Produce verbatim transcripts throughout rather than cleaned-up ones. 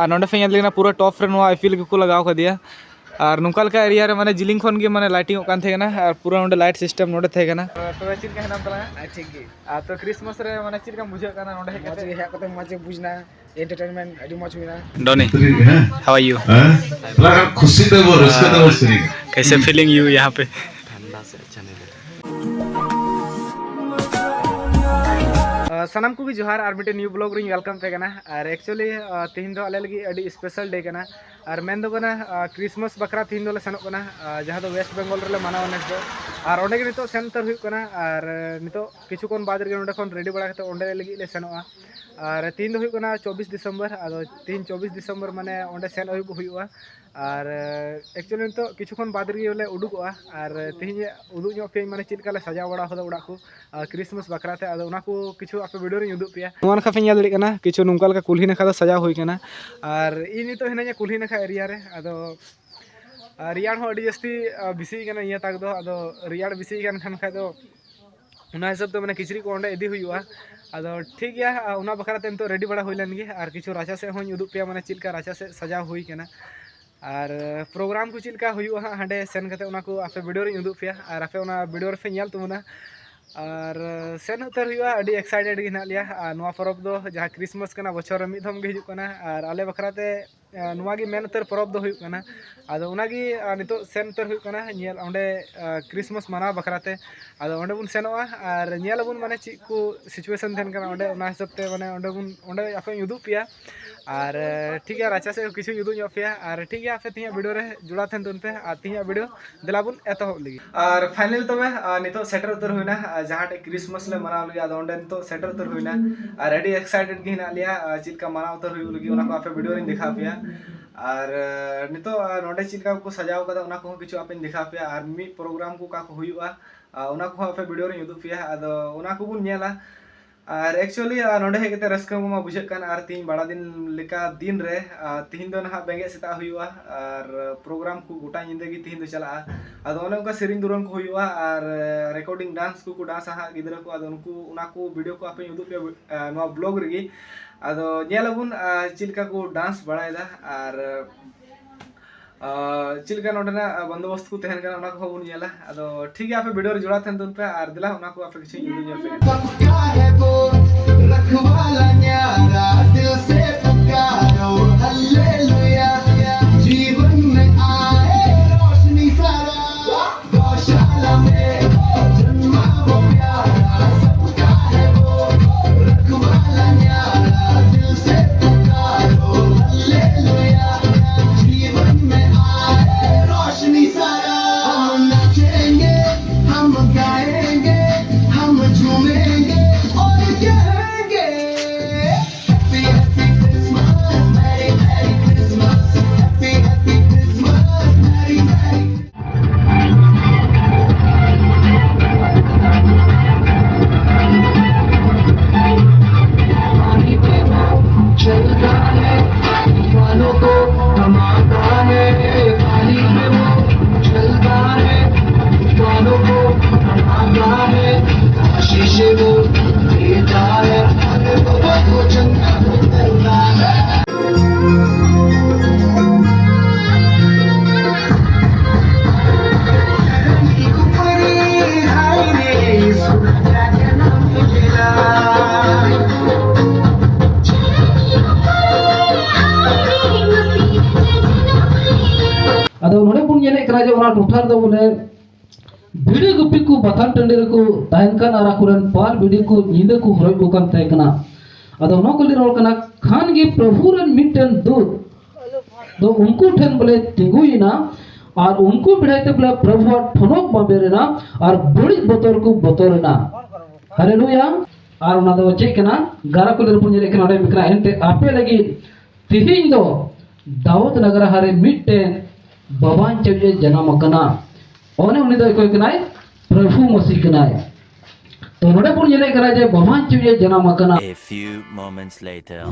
ᱟᱨ ᱱᱚᱰᱮ ᱯᱮ ᱧᱮᱞ ᱞᱮᱠᱷᱟᱱ ᱯᱩᱨᱟᱹ ᱴᱚᱯ ᱨᱮ ᱱᱚᱣᱟ ᱤᱯᱤᱞ ᱜᱮᱠᱚ ᱞᱟᱜᱟᱣ ᱠᱟᱫᱮᱭᱟ᱾ ᱟᱨ ᱱᱚᱝᱠᱟ ᱞᱮᱠᱟ ᱮᱨᱤᱭᱟ ᱨᱮ ᱢᱟᱱᱮ ᱡᱤᱞᱤᱧ ᱠᱷᱚᱱ ᱜᱮ ᱢᱟᱱᱮ ᱞᱟᱭᱴᱤᱝ ᱚᱜ ᱠᱟᱱ ᱛᱟᱦᱮᱸ ᱠᱟᱱᱟ ᱟᱨ ᱯᱩᱨᱟᱹ ᱱᱚᱰᱮ ᱞᱟᱭᱤᱴ ᱥᱤᱥᱴᱮᱢ ᱱᱚᱰᱮ ᱛᱟᱦᱮᱸ ᱠᱟᱱᱟ᱾ ᱛᱚᱵᱮ ᱪᱮᱫ ᱞᱮᱠᱟ ᱦᱮᱱᱟᱢ ᱛᱟᱞᱟᱝᱟ? ᱟᱨ ᱴᱷᱤᱠ ᱜᱮ᱾ ᱟᱨ ᱛᱚ ᱠᱨᱤᱥᱢᱟᱥ ᱨᱮ ᱢᱟᱱᱮ ᱪᱮᱫ ᱞᱮᱠᱟᱢ ᱵᱩᱡᱷᱟᱹᱣ ᱠᱟᱱᱟ ᱱᱚᱰᱮ ᱦᱮᱡ ᱢᱚᱡᱽ ᱠᱟᱛᱮ? ᱜᱮ ᱦᱮᱡ ᱠᱟᱛᱮ ᱢᱚᱡᱽ ᱜᱮ ᱵᱩᱡᱽ ᱮᱱᱟ, ᱮᱱᱴᱟᱨᱴᱮᱱᱢᱮᱱᱴ ᱟᱹᱰᱤ ᱢᱚᱡᱽ ᱦᱩᱭᱱᱟ᱾ Donny, ᱦᱮᱸ? How are you? ᱦᱮᱸ? ᱛᱷᱚᱲᱟ ᱜᱟᱱ ᱠᱷᱩᱥᱤ ᱛᱮ ᱵᱚ ᱨᱟᱹᱥᱠᱟᱹ ᱛᱮᱵᱚ ᱥᱮᱨᱮᱧᱟ᱾ कैसे फीलिंग यू यहाँ पे? ᱟᱨ ᱥᱟᱱᱟᱢ ᱠᱚᱜᱮ ᱡᱚᱦᱟᱨ, ᱟᱨ ᱢᱤᱫᱴᱮᱱ ᱱᱤᱭᱩ ᱵᱞᱚᱜ ᱨᱤᱧ ᱣᱮᱞᱠᱟᱢ ᱯᱮ ᱠᱟᱱᱟ᱾ ᱟᱨ ᱮᱠᱪᱩᱭᱮᱞᱤ ᱛᱮᱦᱮᱧ ᱫᱚ ᱟᱞᱮ ᱞᱟᱹᱜᱤᱫ ᱟᱹᱰᱤ ᱥᱯᱮᱥᱟᱞ ᱰᱮ ᱠᱟᱱᱟ᱾ ᱟᱨ ᱢᱮᱱ ᱫᱚ ᱠᱟᱱᱟ ᱠᱨᱤᱥᱢᱟᱥ ᱵᱟᱠᱷᱨᱟ ᱛᱮᱦᱮᱧ ᱫᱚᱞᱮ ᱥᱮᱱᱚᱜ ᱠᱟᱱᱟ, ᱟᱨ ᱡᱟᱦᱟᱸ ᱫᱚ ᱣᱮᱥᱴ ᱵᱮᱝᱜᱚᱞ ᱨᱮᱞᱮ ᱢᱟᱱᱟᱣᱟ ᱱᱮᱥ ᱫᱚ᱾ ᱟᱨ ᱚᱸᱰᱮ ᱜᱮ ᱱᱤᱛᱚᱜ ᱥᱮᱱ ᱩᱛᱟᱹᱨ ᱦᱩᱭᱩᱜ ᱠᱟᱱᱟ᱾ ᱟᱨ ᱱᱤᱛᱚᱜ ᱠᱤᱪᱷᱩ ᱠᱷᱚᱱ ᱵᱟᱫᱽ ᱨᱮᱜᱮ ᱱᱚᱸᱰᱮ ᱠᱷᱚᱱ ᱨᱮᱰᱤ ᱵᱟᱲᱟ ᱠᱟᱛᱮ ᱚᱸᱰᱮ ᱞᱟᱹᱜᱤᱫ ᱞᱮ ᱥᱮᱱᱚᱜᱼᱟ᱾ ᱟᱨ ᱛᱮᱦᱮᱧ ᱫᱚ ᱦᱩᱭᱩᱜ ᱠᱟᱱᱟ ᱪᱚᱵᱵᱤᱥ ᱰᱤᱥᱮᱢᱵᱚᱨ᱾ ᱟᱫᱚ ᱛᱮᱦᱮᱧ ᱪᱚᱵᱵᱤᱥ ᱰᱤᱥᱮᱢᱵᱚᱨ ᱢᱟᱱᱮ ᱚᱸᱰᱮ ᱥᱮᱱ ᱟᱹᱭᱩᱵ ᱦᱩᱭᱩᱜᱼᱟ᱾ ᱟᱨ ᱮᱠᱪᱩᱭᱮᱞᱤ ᱱᱤᱛᱚᱜ ᱠᱤᱪᱷᱩ ᱠᱷᱚᱱ ᱵᱟᱫᱽ ᱨᱮᱜᱮ ᱞᱮ ᱩᱰᱩᱠᱚᱜᱼᱟ᱾ ᱟᱨ ᱛᱮᱦᱮᱧ ᱩᱫᱩᱜ ᱧᱚᱜ ᱯᱮᱭᱟᱧ ᱢᱟᱱᱮ ᱪᱮᱫ ᱞᱮᱠᱟ ᱞᱮ ᱥᱟᱡᱟᱣ ᱵᱟᱲᱟ ᱠᱟᱫᱟ ᱚᱲᱟᱜ ᱠᱚ ᱠᱨᱤᱥᱢᱟᱥ ᱵᱟᱠᱷᱨᱟ ᱛᱮ᱾ ᱟᱫᱚ ᱚᱱᱟ ᱠᱚ ᱠᱤᱪᱷᱩ ᱟᱯᱮ ᱵᱷᱤᱰᱤᱭᱳ ᱨᱤᱧ ᱩᱫᱩᱜ ᱯᱮᱭᱟ᱾ ᱱᱚᱣᱟ ᱱᱟᱠᱷᱟ ᱯᱮ ᱧᱮᱞ ᱫᱟᱲᱮᱭᱟᱜ ᱠᱟᱱᱟ, ᱠᱤᱪᱷᱩ ᱱᱚᱝᱠᱟ ᱞᱮᱠᱟ ᱠᱩᱞᱦᱤ ᱱᱟᱠᱷᱟ ᱫᱚ ᱥᱟᱡᱟᱣ ᱦᱩᱭ ᱠᱟᱱᱟ᱾ ᱟᱨ ᱤᱧ ᱱᱤᱛᱚᱜ ᱦᱤᱱᱟᱹᱧᱟ ᱠᱩᱞᱦᱤ ᱱᱟᱠᱷᱟ ᱮᱨᱤᱭᱟ ᱨᱮ᱾ ᱟᱫᱚ ᱟᱨ ᱨᱮᱭᱟᱲ ᱦᱚᱸ ᱟᱹᱰᱤ ᱡᱟᱹᱥᱛᱤ ᱵᱮᱥᱤ ᱠᱟᱱᱟ ᱱᱤᱭᱟᱹ ᱛᱟᱠ ᱫᱚ᱾ ᱟᱫᱚ ᱨᱮᱭᱟᱲ ᱵᱮᱥᱤ ᱠᱟᱱ ᱠᱷᱟᱱ ᱠᱷᱟᱡ ᱫᱚ ᱚᱱᱟ ᱦᱤᱥᱟᱹᱵ ᱛᱮ ᱢᱟᱱᱮ ᱠᱤᱪᱨᱤᱡ ᱠᱚ ᱚᱸᱰᱮ ᱤᱫᱤ ᱦᱩᱭᱩᱜᱼᱟ᱾ ᱟᱫᱚ ᱴᱷᱤᱠ ᱜᱮᱭᱟ, ᱚᱱᱟ ᱵᱟᱠᱷᱨᱟ ᱛᱮ ᱱᱤᱛᱚᱜ ᱨᱮᱰᱤ ᱵᱟᱲᱟ ᱦᱩᱭ ᱞᱮᱱ ᱜᱮ᱾ ᱟᱨ ᱠᱤᱪᱷᱩ ᱨᱟᱪᱟ ᱥᱮᱫ ᱦᱚᱸᱧ ᱩᱫᱩᱜ ᱯᱮᱭᱟ, ᱢᱟᱱᱮ ᱪᱮᱫ ᱞᱮᱠᱟ ᱨᱟᱪᱟ ᱥᱮᱫ ᱥᱟᱡᱟᱣ ᱦᱩᱭ ᱠᱟᱱᱟ᱾ ᱟᱨ ᱯᱨᱳᱜᱨᱟᱢ ᱠᱚ ᱪᱮᱫ ᱞᱮᱠᱟ ᱦᱩᱭᱩᱜᱼᱟ ᱦᱟᱸᱜ ᱦᱟᱸᱰᱮ ᱥᱮᱱ ᱠᱟᱛᱮ ᱚᱱᱟ ᱠᱚ ᱟᱯᱮ ᱵᱷᱤᱰᱤᱭᱳ ᱨᱤᱧ ᱩᱫᱩᱜ ᱯᱮᱭᱟ, ᱟᱨ ᱟᱯᱮ ᱚᱱᱟ ᱵᱷᱤᱰᱤᱭᱳ ᱨᱮᱯᱮ ᱧᱮᱞ ᱛᱟᱵᱚᱱᱟ᱾ ᱟᱨ ᱥᱮᱱ ᱩᱛᱟᱹᱨ ᱦᱩᱭᱩᱜᱼᱟ, ᱟᱹᱰᱤ ᱮᱠᱥᱟᱭᱴᱮᱰ ᱜᱮ ᱦᱮᱱᱟᱜ ᱞᱮᱭᱟ᱾ ᱟᱨ ᱱᱚᱣᱟ ᱯᱚᱨᱚᱵᱽ ᱫᱚ ᱡᱟᱦᱟᱸ ᱠᱨᱤᱥᱢᱟᱥ ᱠᱟᱱᱟ, ᱵᱚᱪᱷᱚᱨ ᱨᱮ ᱢᱤᱫ ᱫᱷᱚᱢ ᱜᱮ ᱦᱤᱡᱩᱜ ᱠᱟᱱᱟ᱾ ᱟᱨ ᱟᱞᱮ ᱵᱟᱠᱷᱨᱟ ᱛᱮ ᱱᱚᱣᱟ ᱜᱮ ᱢᱮᱱ ᱩᱛᱟᱹᱨ ᱯᱚᱨᱚᱵᱽ ᱫᱚ ᱦᱩᱭᱩᱜ ᱠᱟᱱᱟ᱾ ᱟᱫᱚ ᱚᱱᱟᱜᱮ ᱱᱤᱛᱚᱜ ᱥᱮᱱ ᱩᱛᱟᱹᱨ ᱦᱩᱭᱩᱜ ᱠᱟᱱᱟ ᱧᱮᱞ ᱚᱸᱰᱮ ᱠᱨᱤᱥᱢᱟᱥ ᱢᱟᱱᱟᱣ ᱵᱟᱠᱷᱨᱟ ᱛᱮ᱾ ᱟᱫᱚ ᱚᱸᱰᱮ ᱵᱚᱱ ᱥᱮᱱᱚᱜᱼᱟ ᱟᱨ ᱧᱮᱞ ᱟᱵᱚᱱ ᱢᱟᱱᱮ ᱪᱮᱫ ᱠᱚ ᱥᱤᱪᱩᱭᱮᱥᱚᱱ ᱛᱟᱦᱮᱱ ᱠᱟᱱᱟ ᱚᱸᱰᱮ, ᱚᱱᱟ ᱦᱤᱥᱟᱹᱵ ᱛᱮ ᱢᱟᱱᱮ ᱚᱸᱰᱮ ᱵᱚᱱ ᱚᱸᱰᱮ ᱟᱯᱮᱧ ᱩᱫᱩᱜ ᱯᱮᱭᱟ᱾ ᱟᱨ ᱴᱷᱤᱠ ᱜᱮᱭᱟ, ᱨᱟᱪᱟ ᱥᱮᱫ ᱠᱤᱪᱷᱩᱧ ᱩᱫᱩᱜ ᱧᱚᱜ ᱯᱮᱭᱟ᱾ ᱟᱨ ᱴᱷᱤᱠ ᱜᱮᱭᱟ, ᱟᱯᱮ ᱛᱮᱦᱮᱧᱟᱜ ᱵᱷᱤᱰᱤᱭᱳ ᱨᱮ ᱡᱚᱲᱟᱣ ᱛᱟᱦᱮᱱ ᱛᱟᱵᱚᱱ ᱯᱮ᱾ ᱟᱨ ᱛᱮᱦᱮᱧᱟᱜ ᱵᱷᱤᱰᱤᱭᱳ ᱫᱮᱞᱟ ᱵᱚᱱ ᱮᱛᱚᱦᱚᱵ ᱞᱮᱜᱮ᱾ ᱟᱨ ᱯᱷᱟᱭᱱᱟᱞ ᱛᱚᱵᱮ, ᱟᱨ ᱱᱤᱛᱚᱜ ᱥᱮᱴᱮᱨ ᱩᱛᱟᱹᱨ ᱦᱩᱭᱱᱟ, ᱟᱨ ᱡᱟᱦᱟᱸ ᱴᱷᱮᱡ ᱠᱨᱤᱥᱢᱟᱥ ᱞᱮ ᱢᱟᱱᱟᱣ ᱞᱟᱹᱜᱤᱫ, ᱟᱫᱚ ᱚᱸᱰᱮ ᱱᱤᱛᱚᱜ ᱥᱮᱴᱮᱨ ᱩᱛᱟᱹᱨ ᱦᱩᱭᱱᱟ᱾ ᱟᱨ ᱟᱹᱰᱤ ᱮᱠᱥᱟᱭᱴᱮᱰ ᱜᱮ ᱦᱮᱱᱟᱜ ᱞᱮᱭᱟ, ᱟᱨ ᱪᱮᱫ ᱞᱮᱠᱟ ᱢᱟᱱᱟᱣ ᱩᱛᱟᱹᱨ ᱦᱩᱭᱩᱜ ᱞᱟᱹᱜᱤᱫ, ᱚᱱᱟ ᱠᱚ ᱟᱯᱮ ᱵᱷᱤᱰᱤᱭᱳ ᱨᱤᱧ ᱫᱮᱠᱷᱟᱣ ᱯᱮᱭᱟ᱾ ᱟᱨ ᱟᱨ ᱱᱤᱛᱚᱜ ᱟᱨ ᱱᱚᱸᱰᱮ ᱪᱮᱫ ᱞᱮᱠᱟ ᱠᱚ ᱥᱟᱡᱟᱣ ᱠᱟᱫᱟ, ᱚᱱᱟ ᱠᱚᱦᱚᱸ ᱠᱤᱪᱷᱩ ᱟᱯᱮᱧ ᱫᱮᱠᱷᱟᱣ ᱯᱮᱭᱟ᱾ ᱟᱨ ᱢᱤᱫ ᱯᱨᱳᱜᱨᱟᱢ ᱠᱚ ᱚᱠᱟ ᱠᱚ ᱦᱩᱭᱩᱜᱼᱟ, ᱟᱨ ᱚᱱᱟ ᱠᱚᱦᱚᱸ ᱟᱯᱮ ᱵᱷᱤᱰᱤᱭᱳ ᱨᱤᱧ ᱩᱫᱩᱜ ᱯᱮᱭᱟ᱾ ᱟᱫᱚ ᱚᱱᱟ ᱠᱚᱵᱚᱱ ᱧᱮᱞᱟ᱾ ᱟᱨ actually ᱱᱚᱰᱮ ᱦᱮᱡ ᱠᱟᱛᱮ ᱨᱟᱹᱥᱠᱟᱹ ᱢᱟ ᱵᱩᱡᱷᱟᱹᱜ ᱠᱟᱱ, ᱟᱨ ᱛᱤᱦᱤᱧ ᱵᱟᱲᱟ ᱫᱤᱱ ᱞᱮᱠᱟ ᱫᱤᱱ ᱨᱮ ᱛᱤᱦᱤᱧ ᱫᱚ ᱱᱟᱦᱟᱜ ᱵᱮᱸᱜᱮᱫ ᱥᱮᱛᱟᱜ ᱦᱩᱭᱩᱜᱼᱟ᱾ ᱟᱨ ᱯᱨᱳᱜᱨᱟᱢ ᱠᱚ ᱜᱚᱴᱟ ᱧᱤᱫᱟᱹ ᱜᱮ ᱛᱤᱦᱤᱧ ᱫᱚ ᱪᱟᱞᱟᱜᱼᱟ᱾ ᱟᱫᱚ ᱚᱱᱮ ᱚᱱᱠᱟ ᱥᱮᱨᱮᱧ ᱫᱩᱨᱟᱹᱝ ᱠᱚ ᱦᱩᱭᱩᱜᱼᱟ, ᱟᱨ ᱨᱮᱠᱚᱨᱰᱤᱝ ᱰᱟᱱᱥ ᱠᱚᱠᱚ ᱰᱟᱱᱥᱟ ᱦᱟᱸᱜ ᱜᱤᱫᱽᱨᱟᱹ ᱠᱚ᱾ ᱟᱫᱚ ᱩᱱᱠᱩ ᱚᱱᱟ ᱠᱚ ᱵᱷᱤᱰᱤᱭᱳ ᱠᱚ ᱟᱯᱮᱧ ᱩᱫᱩᱜ ᱯᱮᱭᱟ ᱱᱚᱣᱟ ᱵᱞᱚᱜ ᱨᱮᱜᱮ᱾ ᱟᱫᱚ ᱧᱮᱞ ᱟᱵᱚᱱ ᱪᱮᱫ ᱞᱮᱠᱟ ᱠᱚ ᱰᱟᱱᱥ ᱵᱟᱲᱟᱭᱮᱫᱟ, ᱟᱨ ᱪᱮᱫ ᱞᱮᱠᱟ ᱱᱚᱰᱮᱱᱟᱜ ᱵᱚᱱᱫᱳᱵᱚᱥᱛ ᱠᱚ ᱛᱟᱦᱮᱱ ᱠᱟᱱᱟ, ᱚᱱᱟ ᱠᱚᱦᱚᱸ ᱵᱚᱱ ᱧᱮᱞᱟ᱾ ᱟᱫᱚ ᱴᱷᱤᱠ ᱜᱮᱭᱟ, ᱟᱯᱮ ᱵᱷᱤᱰᱤᱭᱳ ᱨᱮ ᱡᱚᱲᱟᱣ ᱛᱟᱦᱮᱱ ᱛᱟᱵᱚᱱ ᱯᱮ, ᱟᱨ ᱫᱮᱞᱟ ᱚᱱᱟ ᱠᱚ ᱟᱯᱮ ᱠᱤᱪᱷᱩᱧ ᱩᱫᱩᱜ ᱧᱚᱜ ᱯᱮ᱾ ᱟᱫᱚ ᱱᱚᱰᱮ ᱵᱚᱱ ᱧᱮᱞᱮᱫ ᱠᱟᱱᱟ ᱡᱮ ᱚᱱᱟ ᱴᱚᱴᱷᱟ ᱨᱮᱫᱚ ᱵᱚᱞᱮ ᱵᱷᱤᱰᱤ ᱜᱩᱯᱤ ᱠᱚ ᱵᱟᱛᱷᱟᱱ ᱴᱟᱺᱰᱤ ᱨᱮᱠᱚ ᱛᱟᱦᱮᱱ ᱠᱟᱱ ᱟᱨ ᱟᱠᱚᱨᱮᱱ ᱯᱟᱞ ᱵᱷᱤᱰᱤ ᱠᱚ ᱧᱤᱫᱟᱹ ᱠᱚ ᱦᱚᱨᱚᱡ ᱠᱚ ᱠᱟᱱ ᱛᱟᱦᱮᱸ ᱠᱟᱱᱟ᱾ ᱟᱫᱚ ᱱᱚᱣᱟ ᱠᱚ ᱞᱟᱹᱭ ᱨᱚᱲ ᱠᱟᱱᱟ, ᱠᱷᱟᱱ ᱜᱮ ᱯᱨᱚᱵᱷᱩ ᱨᱮᱱ ᱢᱤᱫᱴᱮᱱ ᱫᱩᱛ ᱫᱚ ᱩᱱᱠᱩ ᱴᱷᱮᱱ ᱵᱚᱞᱮ ᱛᱤᱸᱜᱩᱭᱮᱱᱟ ᱟᱨ ᱩᱱᱠᱩ ᱵᱮᱲᱟᱭ ᱛᱮ ᱵᱚᱞᱮ ᱯᱨᱚᱵᱷᱩᱣᱟᱜ ᱴᱷᱚᱱᱚᱠ ᱵᱟᱵᱮᱨ ᱮᱱᱟ ᱟᱨ ᱵᱟᱹᱲᱤᱡ ᱵᱚᱛᱚᱨ ᱠᱚ ᱵᱚᱛᱚᱨ ᱮᱱᱟ᱾ ᱦᱟᱞᱮᱞᱩᱭᱟ᱾ ᱟᱨ ᱚᱱᱟ ᱫᱚ ᱪᱮᱫ ᱠᱟᱱᱟ? ᱜᱟᱨᱟ ᱠᱚ ᱞᱟᱹᱭ ᱵᱚᱱ ᱧᱮᱞᱮᱫ ᱠᱟᱱᱟ, ᱚᱸᱰᱮ ᱢᱮᱱᱟᱜ ᱠᱟᱱᱟ, ᱮᱱᱛᱮ ᱟᱯᱮ ᱞᱟᱹᱜᱤᱫ ᱛᱤᱦᱤᱧ ᱫᱚ ᱫᱟᱣᱩᱫ ᱱᱟᱜᱟᱨ ᱨᱮ ᱢᱤᱫᱴᱮᱱ ᱵᱟᱵᱟᱱ ᱪᱟᱹᱣᱤᱡ ᱮ ᱡᱟᱱᱟᱢ ᱟᱠᱟᱱᱟ᱾ ᱚᱱᱮ ᱩᱱᱤ ᱫᱚ ᱚᱠᱚᱭ ᱠᱟᱱᱟᱭ? ᱯᱨᱚᱵᱷᱩ ᱢᱟᱥᱤ ᱠᱟᱱᱟᱭ᱾ ᱛᱚ ᱱᱚᱰᱮ ᱵᱚᱱ ᱧᱮᱞᱮᱫ ᱠᱟᱱᱟ ᱡᱮ ᱵᱟᱵᱷᱟᱧ ᱪᱩᱭ ᱮ ᱡᱟᱱᱟᱢ ᱟᱠᱟᱱᱟ᱾ A few moments later.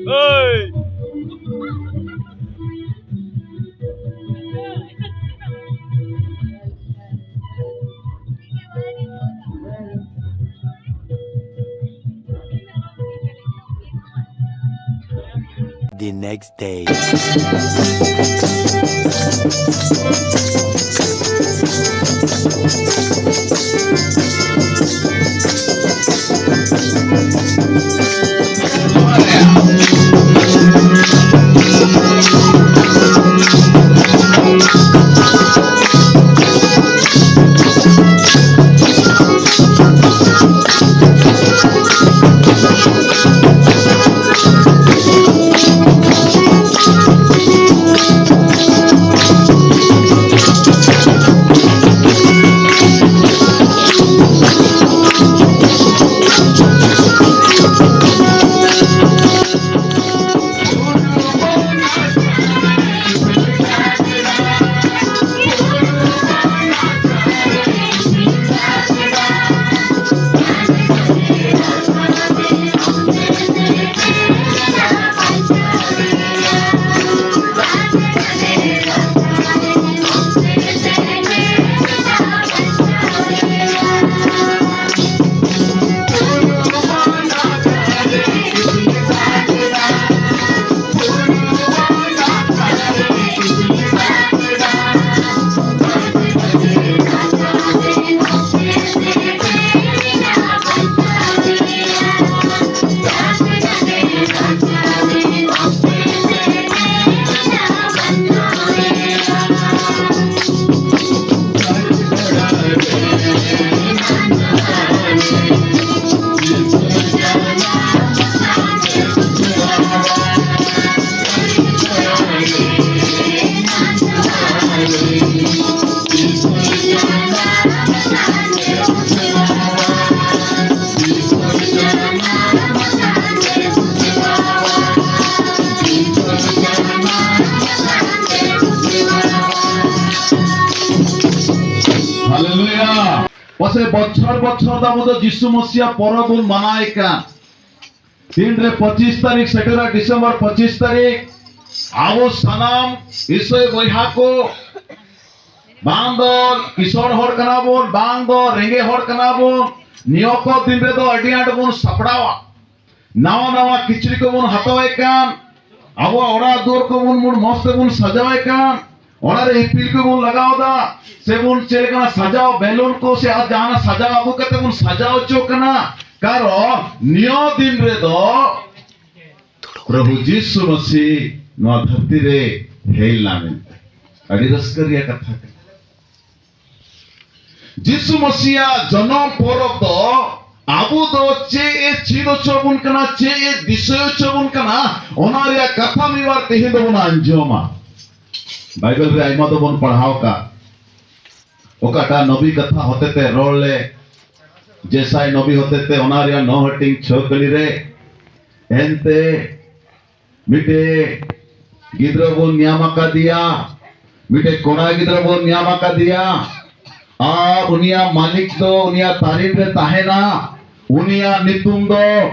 Hey! The next day. ᱥᱮ ᱵᱚᱪᱷᱚᱨ ᱵᱚᱪᱷᱚᱨ ᱫᱚ ᱟᱵᱚ ᱫᱚ ᱡᱤᱥᱩ ᱢᱟᱥᱤᱭᱟ ᱯᱚᱨᱚᱵᱽ ᱵᱚᱱ ᱢᱟᱱᱟᱣᱮᱫ ᱠᱟᱱ᱾ ᱛᱤᱱᱨᱮ ᱯᱚᱸᱪᱤᱥ ᱛᱟᱹᱨᱤᱠᱷ ᱥᱮᱴᱮᱨᱟ, ᱰᱤᱥᱮᱢᱵᱚᱨ ᱯᱚᱸᱪᱤᱥ ᱛᱟᱹᱨᱤᱠᱷ, ᱟᱵᱚ ᱥᱟᱱᱟᱢ ᱤᱥᱟᱹᱭ ᱵᱚᱭᱦᱟ ᱠᱚ, ᱵᱟᱝ ᱫᱚ ᱠᱤᱥᱚᱬ ᱦᱚᱲ ᱠᱟᱱᱟ ᱵᱚᱱ, ᱵᱟᱝ ᱫᱚ ᱨᱮᱸᱜᱮᱡ ᱦᱚᱲ ᱠᱟᱱᱟ ᱵᱚᱱ, ᱱᱤᱭᱟᱹ ᱠᱚ ᱫᱤᱱ ᱨᱮᱫᱚ ᱟᱹᱰᱤ ᱟᱸᱴ ᱵᱚᱱ ᱥᱟᱯᱲᱟᱣᱟ᱾ ᱱᱟᱣᱟ ᱱᱟᱣᱟ ᱠᱤᱪᱨᱤᱡ ᱠᱚᱵᱚᱱ ᱦᱟᱛᱟᱣᱮᱫ ᱠᱟᱱ, ᱟᱵᱚᱣᱟᱜ ᱚᱲᱟᱜ ᱫᱩᱣᱟᱹᱨ ᱠᱚᱵᱚᱱ ᱵᱚᱱ ᱢᱚᱸᱡᱽ ᱛᱮᱵᱚᱱ ᱥᱟᱡᱟᱣᱮᱫ ᱠᱟᱱ, ᱚᱲᱟᱜ ᱨᱮ ᱤᱯᱤᱞ ᱠᱚᱵᱚᱱ ᱞᱟᱜᱟᱣ ᱮᱫᱟ, ᱥᱮᱵᱚᱱ ᱪᱮᱫ ᱞᱮᱠᱟᱱᱟᱜ ᱥᱟᱡᱟᱣ ᱵᱮᱞᱩᱱ ᱠᱚ ᱥᱮ ᱟᱨ ᱡᱟᱦᱟᱱᱟᱜ ᱥᱟᱡᱟᱣ ᱟᱹᱜᱩ ᱠᱟᱛᱮ ᱵᱚᱱ ᱥᱟᱡᱟᱣ ᱦᱚᱪᱚ ᱠᱟᱱᱟ᱾ ᱠᱟᱨᱚᱱ ᱱᱤᱭᱟᱹ ᱫᱤᱱ ᱨᱮᱫᱚ ᱯᱨᱚᱵᱷᱩ ᱡᱤᱥᱩ ᱢᱟᱥᱤ ᱱᱚᱣᱟ ᱫᱷᱟᱹᱨᱛᱤ ᱨᱮ ᱦᱮᱡ ᱞᱮᱱᱟ ᱢᱮᱱᱛᱮ᱾ ᱟᱹᱰᱤ ᱨᱟᱹᱥᱠᱟᱹ ᱨᱮᱭᱟᱜ ᱠᱟᱛᱷᱟ ᱠᱟᱱᱟ᱾ ᱡᱤᱥᱩ ᱢᱟᱥᱤᱭᱟᱜ ᱡᱚᱱᱚᱢ ᱯᱚᱨᱚᱵᱽ ᱫᱚ ᱟᱵᱚ ᱫᱚ ᱪᱮᱫ ᱮ ᱪᱮᱫ ᱦᱚᱪᱚ ᱵᱚᱱ ᱠᱟᱱᱟ, ᱪᱮᱫ ᱮ ᱫᱤᱥᱟᱹ ᱦᱚᱪᱚ ᱵᱚᱱ ᱠᱟᱱᱟ, ᱚᱱᱟ ᱨᱮᱭᱟᱜ ᱠᱟᱛᱷᱟ ᱢᱤᱫ ᱵᱟᱨ ᱛᱮᱦᱮᱧ ᱫᱚᱵᱚᱱ ᱟᱸᱡᱚᱢᱟ᱾ ᱵᱟᱭᱵᱮᱞ ᱨᱮ ᱟᱭᱢᱟ ᱫᱚᱵᱚᱱ ᱯᱟᱲᱦᱟᱣ ᱟᱠᱟᱫ, ᱚᱠᱟᱴᱟᱜ ᱱᱚᱵᱤ ᱠᱟᱛᱷᱟ ᱦᱚᱛᱮᱛᱮ ᱨᱚᱲ ᱞᱮ, ᱡᱮᱥᱟᱭ ᱱᱚᱵᱤ ᱦᱚᱛᱮᱛᱮ ᱚᱱᱟ ᱨᱮᱭᱟᱜ ᱱᱚ ᱦᱟᱹᱴᱤᱧ ᱪᱷᱚ ᱠᱟᱹᱞᱤ ᱨᱮ, ᱮᱱᱛᱮ ᱢᱤᱫᱴᱮᱡ ᱜᱤᱫᱽᱨᱟᱹ ᱵᱚᱱ ᱧᱟᱢ ᱟᱠᱟᱫᱮᱭᱟ, ᱢᱤᱫᱴᱮᱡ ᱠᱚᱲᱟ ᱜᱤᱫᱽᱨᱟᱹ ᱵᱚᱱ ᱧᱟᱢ ᱟᱠᱟᱫᱮᱭᱟ, ᱟᱨ ᱩᱱᱤᱭᱟᱜ ᱢᱟᱹᱞᱤᱠ ᱫᱚ ᱩᱱᱤᱭᱟᱜ ᱛᱟᱹᱨᱤᱱ ᱨᱮ ᱛᱟᱦᱮᱱᱟ᱾ ᱩᱱᱤᱭᱟᱜ ᱧᱩᱛᱩᱢ ᱫᱚ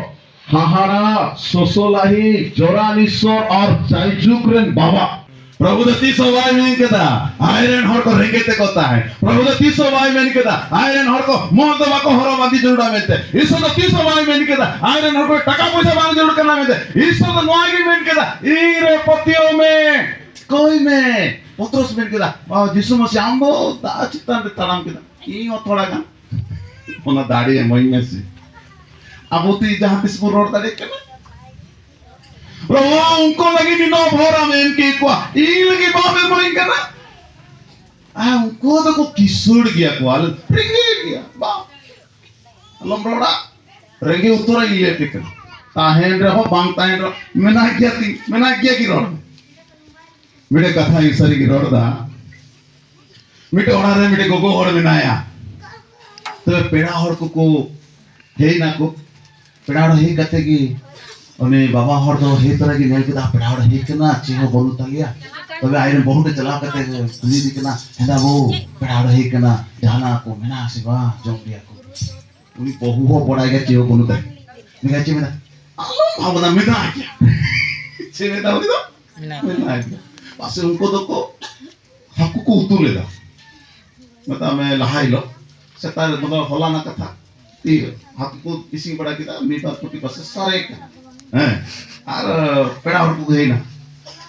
ᱦᱟᱦᱟᱲᱟ, ᱥᱚᱥᱚᱞᱟᱦᱤ, ᱡᱚᱨᱟᱱ ᱤᱥᱚᱨ ᱟᱨ ᱡᱟᱭᱡᱩᱜᱽ ᱨᱮᱱ ᱵᱟᱵᱟ᱾ ᱯᱨᱚᱵᱷᱩ ᱫᱚ ᱛᱤᱥ ᱦᱚᱸ ᱵᱟᱭ ᱢᱮᱱ ᱠᱮᱫᱟ ᱟᱡ ᱨᱮᱱ ᱦᱚᱲ ᱠᱚ ᱨᱮᱸᱜᱮᱡ ᱛᱮᱠᱚ ᱛᱟᱦᱮᱸ᱾ ᱯᱨᱚᱵᱷᱩ ᱫᱚ ᱛᱤᱥ ᱦᱚᱸ ᱵᱟᱭ ᱢᱮᱱ ᱠᱮᱫᱟ ᱟᱡ ᱨᱮᱱ ᱦᱚᱲ ᱠᱚ ᱢᱚᱸᱡᱽ ᱫᱚ ᱵᱟᱠᱚ ᱦᱚᱨᱚᱜ ᱵᱟᱸᱫᱮ ᱡᱟᱹᱨᱩᱲᱟ ᱢᱮᱱᱛᱮ᱾ ᱤᱥᱚᱨ ᱫᱚ ᱛᱤᱥ ᱦᱚᱸ ᱵᱟᱭ ᱢᱮᱱ ᱠᱮᱫᱟ ᱟᱡ ᱨᱮᱱ ᱦᱚᱲ ᱠᱚ ᱴᱟᱠᱟ ᱯᱚᱭᱥᱟ ᱵᱟᱝ ᱡᱟᱹᱨᱩᱲ ᱠᱟᱱᱟ ᱢᱮᱱᱛᱮ᱾ ᱤᱥᱚᱨ ᱫᱚ ᱱᱚᱣᱟ ᱜᱮ ᱢᱮᱱ ᱠᱮᱫᱟ, "ᱤᱧ ᱨᱮ ᱯᱟᱹᱛᱭᱟᱹᱣ ᱢᱮ, ᱠᱚᱭ ᱢᱮ᱾" ᱯᱚᱛᱨᱚᱥ ᱢᱮᱱ ᱠᱮᱫᱟ, "ᱵᱟᱵᱟ ᱡᱤᱥᱩ ᱢᱟᱥᱤ, ᱟᱢ ᱫᱚ ᱫᱟᱜ ᱪᱮᱛᱟᱱ ᱨᱮ ᱛᱟᱲᱟᱢ ᱠᱮᱫᱟ, ᱤᱧ ᱦᱚᱸ ᱛᱷᱚᱲᱟ ᱜᱟᱱ ᱚᱱᱟ ᱫᱟᱲᱮ ᱮᱢᱟᱹᱧ ᱢᱮᱥᱮ᱾" ᱟᱵᱚ ᱛᱮ ᱡᱟᱦᱟᱸ ᱛᱤᱥ ᱵᱚᱱ ᱨᱚᱲ ᱫᱟᱲᱮᱭᱟᱜ ᱠᱟᱱᱟ? ᱯᱨᱚᱵᱷᱩ, ᱩᱱᱠᱩ ᱞᱟᱹᱜᱤᱫ ᱱᱤᱱᱟᱹᱜ ᱵᱷᱚᱨ ᱟᱢ ᱮᱢ ᱠᱮᱫ ᱠᱚᱣᱟ, ᱤᱧ ᱞᱟᱹᱜᱤᱫ ᱵᱟᱢ ᱮᱢᱟᱹᱧ ᱠᱟᱱᱟ? ᱟᱨ ᱩᱱᱠᱩ ᱫᱚᱠᱚ ᱠᱤᱥᱟᱹᱲ ᱜᱮᱭᱟ ᱠᱚ, ᱟᱞᱮ ᱨᱮᱸᱜᱮᱡ ᱜᱮᱭᱟ᱾ ᱵᱟᱝ, ᱟᱞᱚᱢ ᱨᱚᱲᱟ, ᱨᱮᱸᱜᱮᱡ ᱩᱛᱟᱹᱨᱟ ᱤᱧ ᱞᱟᱹᱭ ᱟᱯᱮ ᱠᱟᱱᱟ᱾ ᱛᱟᱦᱮᱱ ᱨᱮᱦᱚᱸ ᱵᱟᱝ ᱛᱟᱦᱮᱱ ᱨᱮᱦᱚᱸ ᱢᱮᱱᱟᱜ ᱜᱮᱭᱟ ᱛᱤᱧ, ᱢᱮᱱᱟᱜ ᱜᱮᱭᱟ ᱠᱤ ᱨᱚᱲ? ᱢᱤᱫᱴᱮᱡ ᱠᱟᱛᱷᱟ ᱤᱧ ᱥᱟᱹᱨᱤ ᱜᱮ ᱨᱚᱲ ᱫᱟ᱾ ᱢᱤᱫᱴᱮᱡ ᱚᱲᱟᱜ ᱨᱮ ᱢᱤᱫᱴᱮᱡ ᱜᱚᱜᱚ ᱦᱚᱲ ᱢᱮᱱᱟᱭᱟ᱾ ᱛᱚᱵᱮ ᱯᱮᱲᱟ ᱦᱚᱲ ᱠᱚᱠᱚ ᱦᱮᱡ ᱱᱟᱠᱚ᱾ ᱯᱮᱲᱟ ᱦᱚᱲ ᱦᱮᱡ ᱠᱟᱛᱮ ᱜᱮ ᱩᱱᱤ ᱵᱟᱵᱟ ᱦᱚᱲ ᱫᱚ ᱦᱮᱡ ᱛᱚᱨᱟ ᱜᱮ ᱧᱮᱞ ᱠᱮᱫᱟ, ᱯᱮᱲᱟ ᱦᱚᱲ ᱦᱮᱡ ᱠᱟᱱᱟ, ᱪᱮᱫ ᱦᱚᱸ ᱵᱟᱹᱱᱩᱜ ᱛᱟᱞᱮᱭᱟ᱾ ᱛᱚᱵᱮ ᱟᱡᱨᱮᱱ ᱵᱟᱹᱦᱩ ᱴᱷᱮᱱ ᱪᱟᱞᱟᱣ ᱠᱟᱛᱮ ᱠᱩᱞᱤ ᱤᱫᱤ ᱠᱟᱱᱟ, ᱦᱮᱸᱫᱟ ᱵᱟᱹᱦᱩ, ᱯᱮᱲᱟ ᱦᱚᱲ ᱦᱮᱡ ᱠᱟᱱᱟ, ᱡᱟᱦᱟᱱᱟᱜ ᱠᱚ ᱢᱮᱱᱟᱜᱼᱟ ᱥᱮ ᱵᱟᱝ, ᱡᱚᱢ ᱜᱮᱭᱟ ᱠᱚ? ᱩᱱᱤ ᱵᱟᱹᱦᱩ ᱦᱚᱸ ᱵᱟᱲᱟᱭ ᱜᱮ ᱪᱮᱫ ᱦᱚᱸ ᱵᱟᱹᱱᱩᱜ ᱛᱟᱭ᱾ ᱢᱮᱱᱟᱭ ᱪᱮᱫ ᱢᱮᱱᱟ? ᱟᱞᱚᱢ ᱵᱷᱟᱵᱽᱱᱟ, ᱢᱮᱱᱟᱜ ᱜᱮᱭᱟ᱾ ᱪᱮᱫ ᱢᱮᱱᱟ ᱩᱱᱤ ᱫᱚ? ᱢᱮᱱᱟᱜ ᱜᱮᱭᱟ᱾ ᱢᱮᱱᱟᱜ ᱜᱮᱭᱟ᱾ ᱯᱟᱥᱮ ᱩᱱᱠᱩ ᱫᱚᱠᱚ ᱦᱟᱹᱠᱩ ᱠᱚ ᱩᱛᱩ ᱞᱮᱫᱟ, ᱢᱮᱛᱟᱜ ᱢᱮ ᱞᱟᱦᱟ ᱦᱤᱞᱳᱜ ᱥᱮᱛᱟᱜ ᱨᱮ, ᱢᱚᱛᱞᱚᱵ ᱦᱚᱞᱟᱱᱟᱜ ᱠᱟᱛᱷᱟ, ᱛᱤ ᱦᱟᱹᱠᱩ ᱠᱚ ᱤᱥᱤᱱ ᱵᱟᱲᱟ ᱠᱮᱫᱟ, ᱢᱤᱫ ᱵᱟᱨ ᱠᱩᱴᱤ ᱯᱟᱥᱮ ᱥᱟᱨᱮ ᱠᱟᱱᱟ᱾ ᱦᱮᱸ, ᱟᱨ ᱯᱮᱲᱟ ᱦᱚᱲ ᱠᱚ ᱦᱮᱡ ᱮᱱᱟ᱾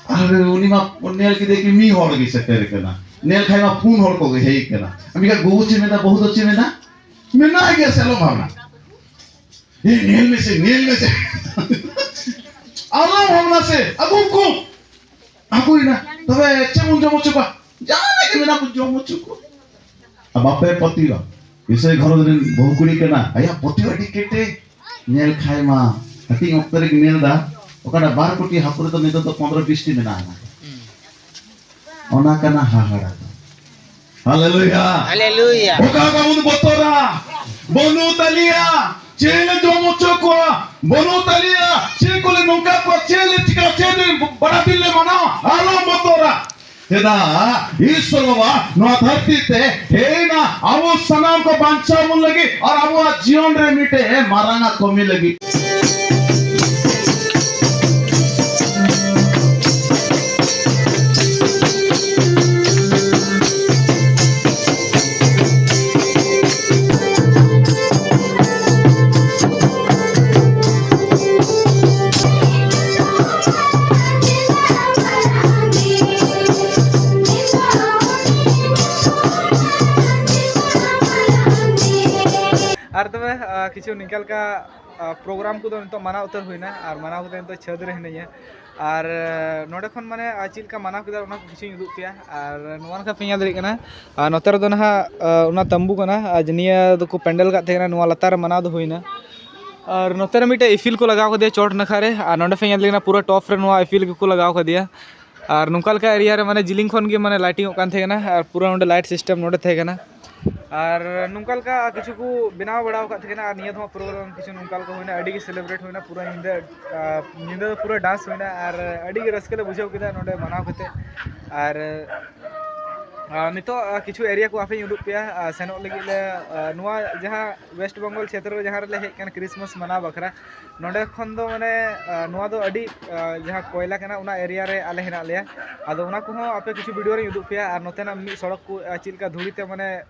ᱟᱨ ᱩᱱᱤ ᱢᱟ ᱧᱮᱞ ᱠᱮᱫᱮ ᱠᱤ ᱢᱤᱫ ᱦᱚᱲ ᱜᱮ ᱥᱮᱴᱮᱨ ᱠᱟᱱᱟ, ᱧᱮᱞ ᱠᱷᱟᱡ ᱢᱟ ᱯᱩᱱ ᱦᱚᱲ ᱠᱚ ᱦᱮᱡ ᱠᱟᱱᱟ᱾ ᱟᱢ ᱜᱚᱜᱚ ᱪᱮᱫ ᱢᱮᱱᱟ, ᱵᱟᱹᱦᱩ ᱫᱚ ᱪᱮᱫ ᱢᱮᱱᱟ? ᱢᱮᱱᱟᱭ ᱜᱮᱭᱟ ᱥᱮ, ᱟᱞᱚᱢ ᱵᱷᱟᱵᱽᱱᱟ᱾ ᱮ, ᱧᱮᱞ ᱢᱮᱥᱮ, ᱧᱮᱞ ᱢᱮᱥᱮ᱾ ᱟᱞᱚᱢ ᱵᱷᱟᱵᱽᱱᱟ ᱥᱮ, ᱟᱹᱜᱩ ᱠᱚ᱾ ᱟᱹᱜᱩᱭᱮᱱᱟ᱾ ᱛᱚᱵᱮ ᱪᱮᱫ ᱵᱚᱱ ᱡᱚᱢ ᱦᱚᱪᱚ ᱠᱚᱣᱟ? ᱡᱟᱦᱟᱱᱟᱜ ᱜᱮ ᱢᱮᱱᱟᱜ ᱵᱚᱱ ᱡᱚᱢ ᱦᱚᱪᱚ ᱠᱚᱣᱟ᱾ ᱟᱨ ᱵᱟᱯᱮ ᱯᱟᱹᱛᱭᱟᱹᱣᱟ, ᱤᱥᱟᱹᱭ ᱜᱷᱟᱨᱚᱸᱡᱽ ᱨᱮᱱ ᱵᱟᱹᱦᱩ ᱠᱩᱲᱤ ᱠᱟᱱᱟ, ᱟᱭᱟᱜ ᱯᱟᱹᱛᱭᱟᱹᱣ ᱟᱹᱰᱤ ᱠᱮᱴᱮᱡ᱾ ᱧᱮᱞ ᱠᱷᱟᱭ ᱢᱟ, ᱦᱟᱹᱴᱤᱧ ᱚᱠᱛᱚ ᱨᱮᱜᱮ ᱧᱮᱞ ᱮᱫᱟ, ᱚᱠᱟᱴᱟᱜ ᱵᱟᱨ ᱠᱩᱴᱤ ᱦᱟᱹᱠᱩ ᱨᱮᱫᱚ ᱱᱤᱛᱚᱜ ᱫᱚ ᱯᱚᱱᱨᱚ ᱵᱤᱥᱴᱤ ᱢᱮᱱᱟᱜᱼᱟ᱾ ᱚᱱᱟ ᱠᱟᱱᱟ ᱦᱟᱦᱟᱲᱟ ᱫᱚ᱾ ᱦᱟᱞᱮᱞᱩᱭᱟ᱾ ᱦᱟᱞᱮᱞᱩᱭᱟ᱾ ᱚᱠᱟ ᱵᱟᱵᱚᱱ ᱵᱚᱛᱚᱨᱟ? ᱵᱟᱹᱱᱩᱜ ᱛᱟᱞᱮᱭᱟ᱾ ᱪᱮᱫ ᱞᱮ ᱡᱚᱢ ᱦᱚᱪᱚ ᱠᱚᱣᱟ? ᱵᱟᱹᱱᱩᱜ ᱛᱟᱞᱮᱭᱟ᱾ ᱪᱮᱫ ᱠᱚᱞᱮ ᱱᱚᱝᱠᱟ ᱠᱚᱣᱟ? ᱪᱮᱫ ᱞᱮ ᱪᱤᱠᱟ? ᱪᱮᱫ ᱞᱮ ᱵᱟᱲᱟ ᱫᱤᱱ ᱞᱮ ᱢᱟᱱᱟᱣᱟ? ᱟᱞᱚᱢ ᱵᱚᱛᱚᱨᱟ᱾ ᱪᱮᱫᱟᱜ ᱤᱥᱚᱨ ᱵᱟᱵᱟ ᱱᱚᱣᱟ ᱫᱷᱟᱹᱨᱛᱤ ᱛᱮ ᱦᱮᱡ ᱮᱱᱟ ᱟᱵᱚ ᱥᱟᱱᱟᱢ ᱠᱚ ᱵᱟᱧᱪᱟᱣ ᱵᱚᱱ ᱞᱟᱹᱜᱤᱫ ᱟᱨ ᱟᱵᱚᱣᱟᱜ ᱡᱤᱭᱚᱱ ᱨᱮ ᱢᱤᱫᱴᱮᱡ ᱢᱟᱨᱟᱝ ᱟᱜ ᱠᱟᱹᱢᱤ ᱞᱟᱹᱜᱤᱫ᱾ ᱟᱨ ᱛᱚᱵᱮ, ᱟ, ᱠᱤᱪᱷᱩ ᱱᱤᱝᱠᱟ ᱞᱮᱠᱟ, ᱟ, ᱯᱨᱳᱜᱨᱟᱢ ᱠᱚᱫᱚ ᱱᱤᱛᱚᱜ ᱢᱟᱱᱟᱣ ᱩᱛᱟᱹᱨ ᱦᱩᱭᱱᱟ ᱟᱨ ᱢᱟᱱᱟᱣ ᱠᱟᱛᱮ ᱱᱤᱛᱚᱜ ᱪᱷᱟᱹᱫᱽ ᱨᱮ ᱦᱤᱱᱟᱹᱧᱟ᱾ ᱟᱨ, ᱟ, ᱱᱚᱰᱮ ᱠᱷᱚᱱ ᱢᱟᱱᱮ, ᱟ, ᱪᱮᱫ ᱞᱮᱠᱟ ᱢᱟᱱᱟᱣ ᱠᱮᱫᱟ ᱚᱱᱟ ᱠᱚ ᱠᱤᱪᱷᱩᱧ ᱩᱫᱩᱜ ᱯᱮᱭᱟ᱾ ᱟᱨ ᱱᱚᱣᱟ ᱞᱮᱠᱟ ᱯᱮ ᱧᱮᱞ ᱫᱟᱲᱮᱭᱟᱜ ᱠᱟᱱᱟ, ᱟᱨ ᱱᱚᱛᱮ ᱨᱮᱫᱚ ᱱᱟᱦᱟᱜ, ᱟ, ᱚᱱᱟ ᱛᱟᱢᱵᱩ ᱠᱟᱱᱟ, ᱟᱨ ᱱᱤᱭᱟᱹ ᱫᱚᱠᱚ ᱯᱮᱱᱰᱮᱞ ᱠᱟᱜ ᱛᱟᱦᱮᱸ ᱠᱟᱱᱟ, ᱱᱚᱣᱟ ᱞᱟᱛᱟᱨ ᱨᱮ ᱢᱟᱱᱟᱣ ᱫᱚ ᱦᱩᱭᱱᱟ᱾ ᱟᱨ ᱱᱚᱛᱮ ᱨᱮ ᱢᱤᱫᱴᱮᱡ ᱤᱯᱤᱞ ᱠᱚ ᱞᱟᱜᱟᱣ ᱠᱟᱫᱮᱭᱟ ᱪᱚᱴ ᱱᱟᱠᱷᱟ ᱨᱮ, ᱟᱨ ᱱᱚᱰᱮ ᱯᱮ ᱧᱮᱞ ᱫᱟᱲᱮᱭᱟᱜ ᱠᱟᱱᱟ ᱯᱩᱨᱟᱹ ᱴᱚᱯ ᱨᱮ ᱱᱚᱣᱟ ᱤᱯᱤᱞ ᱜᱮᱠᱚ ᱞᱟᱜᱟᱣ ᱠᱟᱫᱮᱭᱟ᱾ ᱟᱨ ᱱᱚᱝᱠᱟ ᱞᱮᱠᱟ ᱮᱨᱤᱭᱟ ᱨᱮ ᱢᱟᱱᱮ ᱡᱤᱞᱤᱧ ᱠᱷᱚᱱ ᱜᱮ ᱢᱟᱱᱮ ᱞᱟᱭᱴᱤᱝ ᱚᱜ ᱠᱟᱱ ᱛᱟᱦᱮᱸ ᱠᱟᱱᱟ, ᱟᱨ ᱯᱩᱨᱟᱹ ᱚᱸᱰᱮ ᱞᱟᱭᱤᱴ ᱥᱤᱥᱴᱮᱢ ᱱᱚᱰᱮ ᱛᱟᱦᱮᱸ ᱠᱟᱱᱟ᱾ ᱟᱨ ᱱᱚᱝᱠᱟ ᱞᱮᱠᱟ ᱠᱤᱪᱷᱩ ᱠᱚ ᱵᱮᱱᱟᱣ ᱵᱟᱲᱟ ᱟᱠᱟᱫ ᱛᱟᱦᱮᱸ ᱠᱟᱱᱟ, ᱟᱨ ᱱᱤᱭᱟᱹ ᱫᱷᱟᱣ ᱯᱨᱳᱜᱨᱟᱢ ᱠᱤᱪᱷᱩ ᱱᱚᱝᱠᱟ ᱞᱮᱠᱟ ᱦᱩᱭᱱᱟ, ᱟᱹᱰᱤ ᱜᱮ ᱥᱮᱞᱮᱵᱨᱮᱴ ᱦᱩᱭᱱᱟ, ᱯᱩᱨᱟᱹ ᱧᱤᱫᱟᱹ, ᱟᱨ ᱧᱤᱫᱟᱹ ᱫᱚ ᱯᱩᱨᱟᱹ ᱰᱟᱱᱥ ᱦᱩᱭᱱᱟ, ᱟᱨ ᱟᱹᱰᱤ ᱜᱮ ᱨᱟᱹᱥᱠᱟᱹ ᱞᱮ ᱵᱩᱡᱷᱟᱹᱣ ᱠᱮᱫᱟ ᱱᱚᱰᱮ ᱢᱟᱱᱟᱣ ᱠᱟᱛᱮ᱾ ᱟᱨ ᱟᱨ ᱱᱤᱛᱚᱜ, ᱟᱨ ᱠᱤᱪᱷᱩ ᱮᱨᱤᱭᱟ ᱠᱚ ᱟᱯᱮᱧ ᱩᱫᱩᱜ ᱯᱮᱭᱟ, ᱟᱨ ᱥᱮᱱᱚᱜ ᱞᱟᱹᱜᱤᱫ ᱞᱮ, ᱟᱨ ᱱᱚᱣᱟ ᱡᱟᱦᱟᱸ ᱳᱭᱮᱥᱴ ᱵᱮᱝᱜᱚᱞ ᱪᱷᱮᱛᱨᱚ ᱨᱮ ᱡᱟᱦᱟᱸ ᱨᱮᱞᱮ ᱦᱮᱡ ᱟᱠᱟᱱᱟ ᱠᱨᱤᱥᱢᱟᱥ ᱢᱟᱱᱟᱣ ᱵᱟᱠᱷᱨᱟ, ᱱᱚᱰᱮ ᱠᱷᱚᱱ ᱫᱚ ᱢᱟᱱᱮ, ᱟᱨ ᱱᱚᱣᱟ ᱫᱚ ᱟᱹᱰᱤ, ᱟᱨ ᱡᱟᱦᱟᱸ ᱠᱚᱭᱞᱟ ᱠᱟᱱᱟ, ᱚᱱᱟ ᱮᱨᱤᱭᱟ ᱨᱮ ᱟᱞᱮ ᱦᱮᱱᱟᱜ ᱞᱮᱭᱟ᱾ ᱟᱫᱚ ᱚᱱᱟ ᱠᱚᱦᱚᱸ ᱟᱯᱮ ᱠᱤᱪᱷᱩ ᱵᱷᱤᱰᱤᱭᱳ ᱨᱮᱧ ᱩᱫᱩᱜ ᱯᱮᱭᱟ, ᱟᱨ ᱱᱚᱛᱮᱱᱟᱜ ᱢᱤᱫ ᱥᱚᱲᱚᱠ ᱠᱚ, ᱟᱨ ᱪᱮᱫ ᱞᱮᱠᱟ ᱫᱷᱩᱲᱤ ᱛᱮ ᱢᱟᱱᱮ,